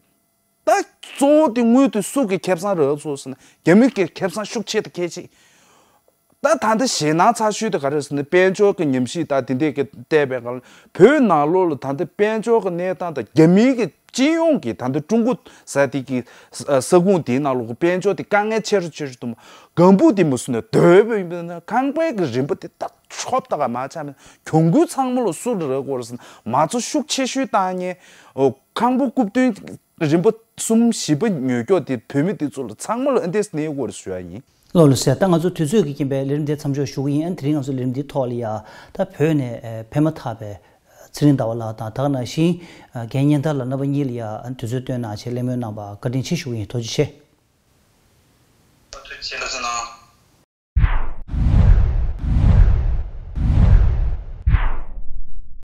ད་གཙོ་བོ་དེ་དངུལ་དེ་སུ་གི་ཁེ་བཟང་རེད་ཚོ་ཟེར་ན་རྒྱ་མི་གི་ཁེ་བཟང་ཤུགས་ཆེ་དེ་ཁེ་ཆེ། ད་ད་ལྟ་ཞེད་སྣང་ཚ་ཤོས་དེ་ག་རེ་ཟེར་ན་དཔལ་འབྱོར་གྱི་ཉམས་ཞིབ་དང་དེ་འདྲས་ཀྱི་བལྟས་པའི་སྒང་ལ་བོད་ནང་ལོགས་ལ་ད་ལྟ་དཔལ་འབྱོར་གྱི་གནས་སྟངས་དང་རྒྱ་མིའི་གི་སྤྱི་ཡོངས་ཀྱི་ད་ལྟ་ཀྲུང་གོ་ཟེར་དེ་གི་ས་ཁོངས་དེའི་ནང་ལོགས་ཀྱི་དཔལ་འབྱོར་དེ་དཀའ་ངལ་ཆེ་རུ་ཆེ་རུ་གཏོང་གང་བུ་དེ་མ་སུ་ནས་སྡོད་པའི་ཡིན་ན་ཁང་པའི་གི་རིན་པ་དེ་ད་ཆོབ་ད་ག་མ་ཆག་ནས་གྱོང་གུན་ཚང་མ་ལ་སུ་རེ་རེ་དགོས་རེད་ཟེར་ན་མ་རྩ་ཤུགས་ཆེ་ཤོས་བཏང་ཉེ་ཁང་པ་རྐུབ་སྟོན། རིམ་པ་གསུམ་བཞི་པ་ཉོ་སྐྱོ་དེ་བོད་མི་དེ་ཚོ་ལ་ཚང་མ་ལ་ཨ་འདྲས་གནས་དགོས་རེད་ཞུ་ཡ་ཡིན། ལགས་ལགས་སོ། ད་ང་ཚོ་དུས་ཚོད་ཀྱི་རྐྱེན་པས་ལས་རིམ་འདི་མཚམས་འཇོག་ཞུ་གི་ཡིན། ཨ་ནི་དེ་རིང་ང་ཚོ་ལས་རིམ་འདིའི་ཐོག་ལ་ཡ་ད་བོད་ནས་ཕེབས་མ་ཐག་པའི་ཚེ་རིང་ཟླ་བ་ལགས་དང་ད་ག་ནང་བཞིན་རྒན་སྙན་དར་ལགས་རྣམ་པ་གཉིས་ལ་ཡ་ཨ་ནི་དུས་ཚོད་བཏོན་གནང་བྱས་གླེང་མོལ་གནང་བར་བཀའ་དྲིན་ཆེ་ཞུ་གི་ཡིན། ཐུགས་རྗེ་ཆེ། ཐུགས་རྗེ་ཆེ།